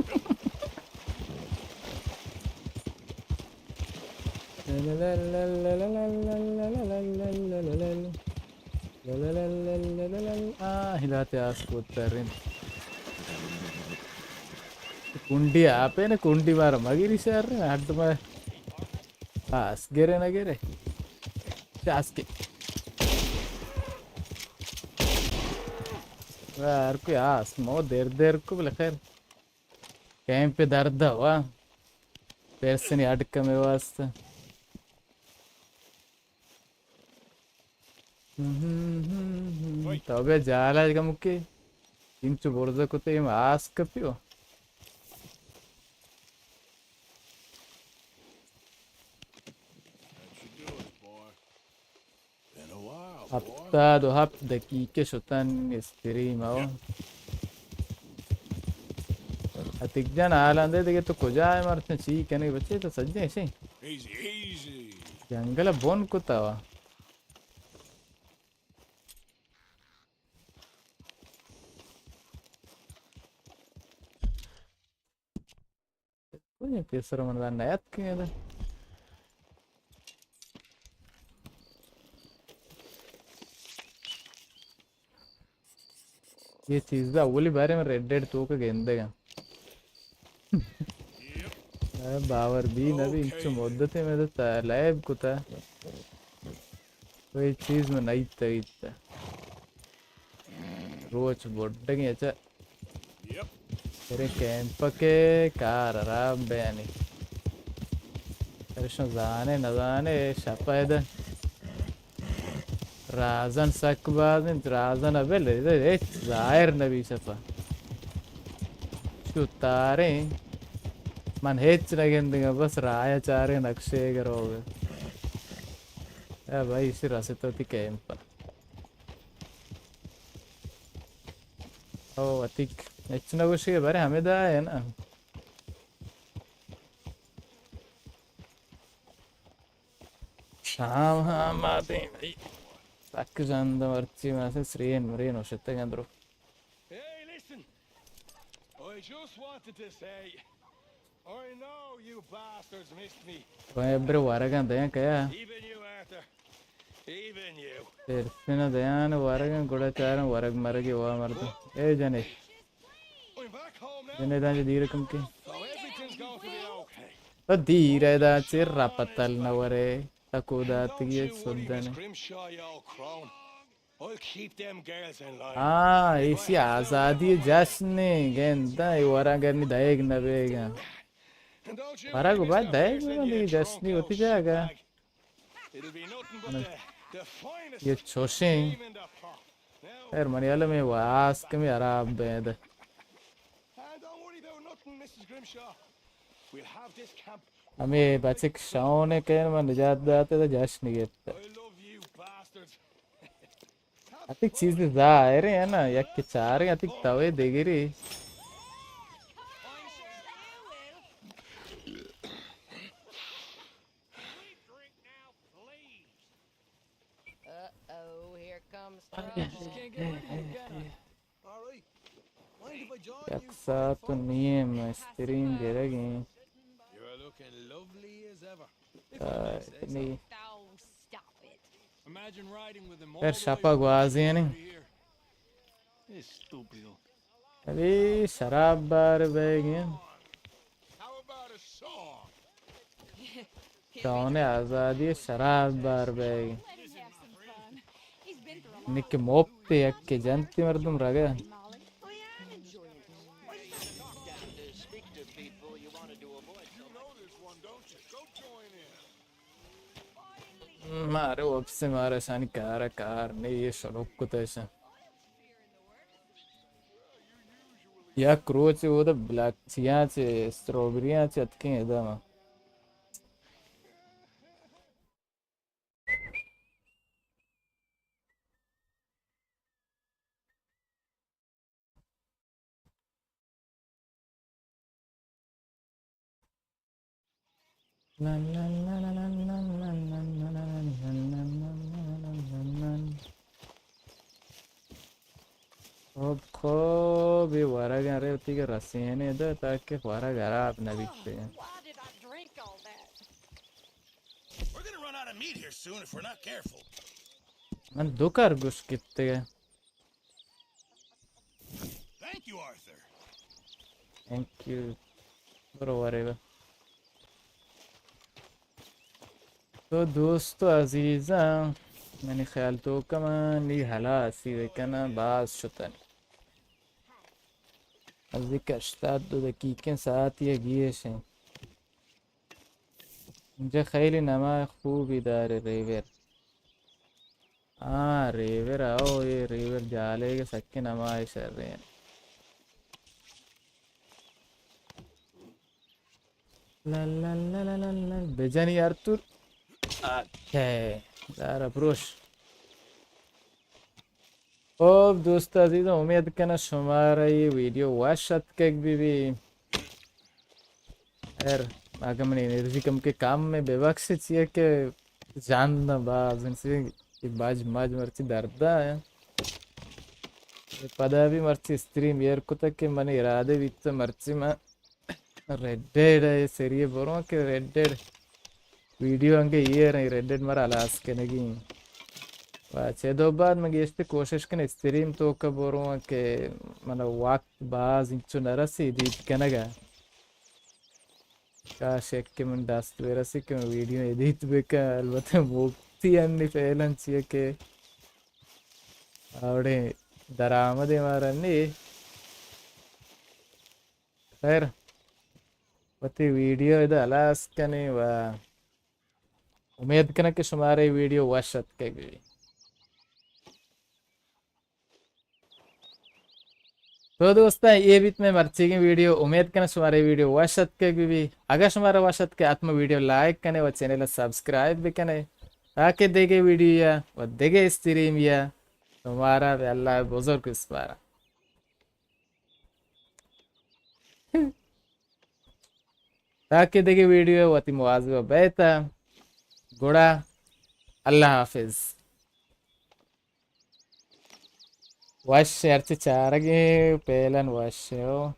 آ، ہلاتے آس کو ترین۔ کنڈی آپ ہے نا، کنڈی مارا مگیری سر، ہڈ میں۔ آس گرے نہ گرے۔ چاسکے۔ ہر کوئی آس مو دیر دیر کو بلے خیر۔ کیمپ پہ درد ہوا۔ پیرسنی اڈ کمے واسطہ۔ تو بے جالا کم کے۔ انچو برزا کتے ہم آس کپیو۔ ہفتاد و ہفت دقیقہ شتن استریم او۔ عتیق جان، حالاں دے دگہ تو کجا ئے؟ مرچاں چی کنے بچے؟ تو سجیں شے۔ جنگل بن کتا وا۔ کوئی پیسر من دان نیات کیں ادا۔ یہ چیز دا اولی بارے میں ریڈ ڈیڈ تو کا گندگا۔ اے باور بی نہ بی، انچو مدت میں تو لائب کتا۔ کوئی چیز میں نہیں تھا۔ روچ بڈگیں اچھا۔ بریں کیمپ کے کار حراب بیانی۔ ارشن زانے نزانے شپا ادا۔ رازن سک باز انت، رازن ابل ہچ ظاہر نبی شپا۔ شو تاریں۔ من ہچ نگندگا، بس رایا چاریں نقشے گروگا۔ اے بھائی، اسی رسے تو تی کیمپ پر۔ او، عتیق، ہچ نہ گوشی، بارے ہمیں دا ہے نا۔ شام ہم آتے ہیں بھائی۔ تک جاندہ مرچی میں سے سرین مرین ہو شتے گندرو۔ Hey, listen. I just wanted to say, I know you bastards missed me. تو ابر ورگاں دیاں کیا؟ Even you, Arthur. Even you. ترسنا دیان ورگاں گڑا چارن ورگ مرگی وا مردم۔ اے جنے۔ I'm back home now. جنے دان جی دیر کم کے۔ So everything's going to be okay. تو دیر ہے دا چیر را پتل نہ ورے۔ تکو داتگی Sadan. Don't you worry, Miss Grimshaw, you old crone. I'll keep them girls in line. ہاں، ایسی آزادی جشن گندا، اے ورا گرنی دایگ نہ بیگا۔ And don't you ورا worry, گو بعد Mister دایگ Pearson, نہ you دیگی جشنی drunk ہوتی old جاگا۔ Shitbag. It'll be nothing but the, the finest یہ چوشیں۔ Cream in the pot. Now, خیر، منی حال میں واس کمی حراب بید۔ And don't worry about nothing, Missus Grimshaw. We'll have this camp ہمے بچک شون ء کئے من نجات دات ء جشن Gupta. I love you bastards. Atiq چیز ظاہر ہے نا، یک چاریں عتیق توے Dogri. Uh-oh, here comes trouble. Just can't get rid of you, can I? یک ساعت و نیم استریم گرگیں۔ آ، نی۔ Oh, stop it. پھر شپا گوازی ہے نی۔ This stupid. ابھی شراب بار بیگ ہیں۔ How about a song? تانے آزادی شراب بار بیگ۔ نک مفت یک کے جنتی مردم رگا۔ مارے واپس مارے شانی کار کار نہیں، یہ شروع کتے شن۔ یک روچے اودا بلیک چیاں چے، اسٹرابریاں چے اتکیں ادا ما۔ خب، خب، یہ ورگ ارے وتی کہ رسینے دے تاکہ ورگ خراب نہ بیتے۔ We're gonna run out of meat here soon if we're not careful. من دو خرگوش گپتگے۔ Thank you, Arthur. Thank you. برو ورے با۔ تو دوست و عزیزاں، منی خیال تو کمان نی ہلاسی بکناں، باز شتن۔ نزدیک ہشتاد دو دقیقہ ساعت یا گیش ہیں۔ اینجا خیلی نمای خوبی داره ریور۔ آ، ریور، او، یہ ریور جالے کے سکے نمای شر رہے ہیں۔ لا لا لا لا لا لا، بجنی آرتور۔ اوکے، دارا پروش۔ خب دوست عزیزاں، امید کناں شمارا یہ ویڈیو وش اتکگ بی بی۔ خیر، اگہ من انرژی کم کے کام میں بے بخش چیئے کہ جان نہ باز انسی، یہ باج ماج مرچی دردا ہے۔ پدا بھی مرچی استریم ایر کتا کہ من ارادے بیت مرچی من ریڈ ڈیڈ ءِ سری ءَ برواں کہ ریڈ ڈیڈ ویڈیو انگہ ایر ایں، ریڈ ڈیڈ مارا ہلاس کنگی ایں۔ و چہ دو بعد من گیشتر کوشش کن استریم توکا برواں کہ من وقت باز انچو نہ رسی ایڈیٹ کنگا۔ کاش یک کہ من دست برسی کہ من ویڈیو ایڈیٹ بکن، البتہ مفتی انی فعلاً چیئے کہ آوڑیں درآمدے مارا نی۔ خیر، وتی ویڈیو ادا ہلاس کنیں و امید کناں کہ شمارا اے ویڈیو وش اتکگ بی۔ تو دوستاں، اے بیت مئے مرچیگیں ویڈیو۔ امید کناں شمارا اے ویڈیو وش اتکگ بی۔ اگاں شمارا وش اتکگ، حتما ویڈیو لائک کنے و چینل سبسکرائب بکنے تاکہ دگہ ویڈیو یا و دگہ استریم یا شمارا بہ اللہ بزرگ بسپاراں۔ تاکہ دگہ ویڈیو وتی مواظب بیت۔ گڑا اللہ حافظ۔ وش ہرچی چارگیں، پیلن وش ہو۔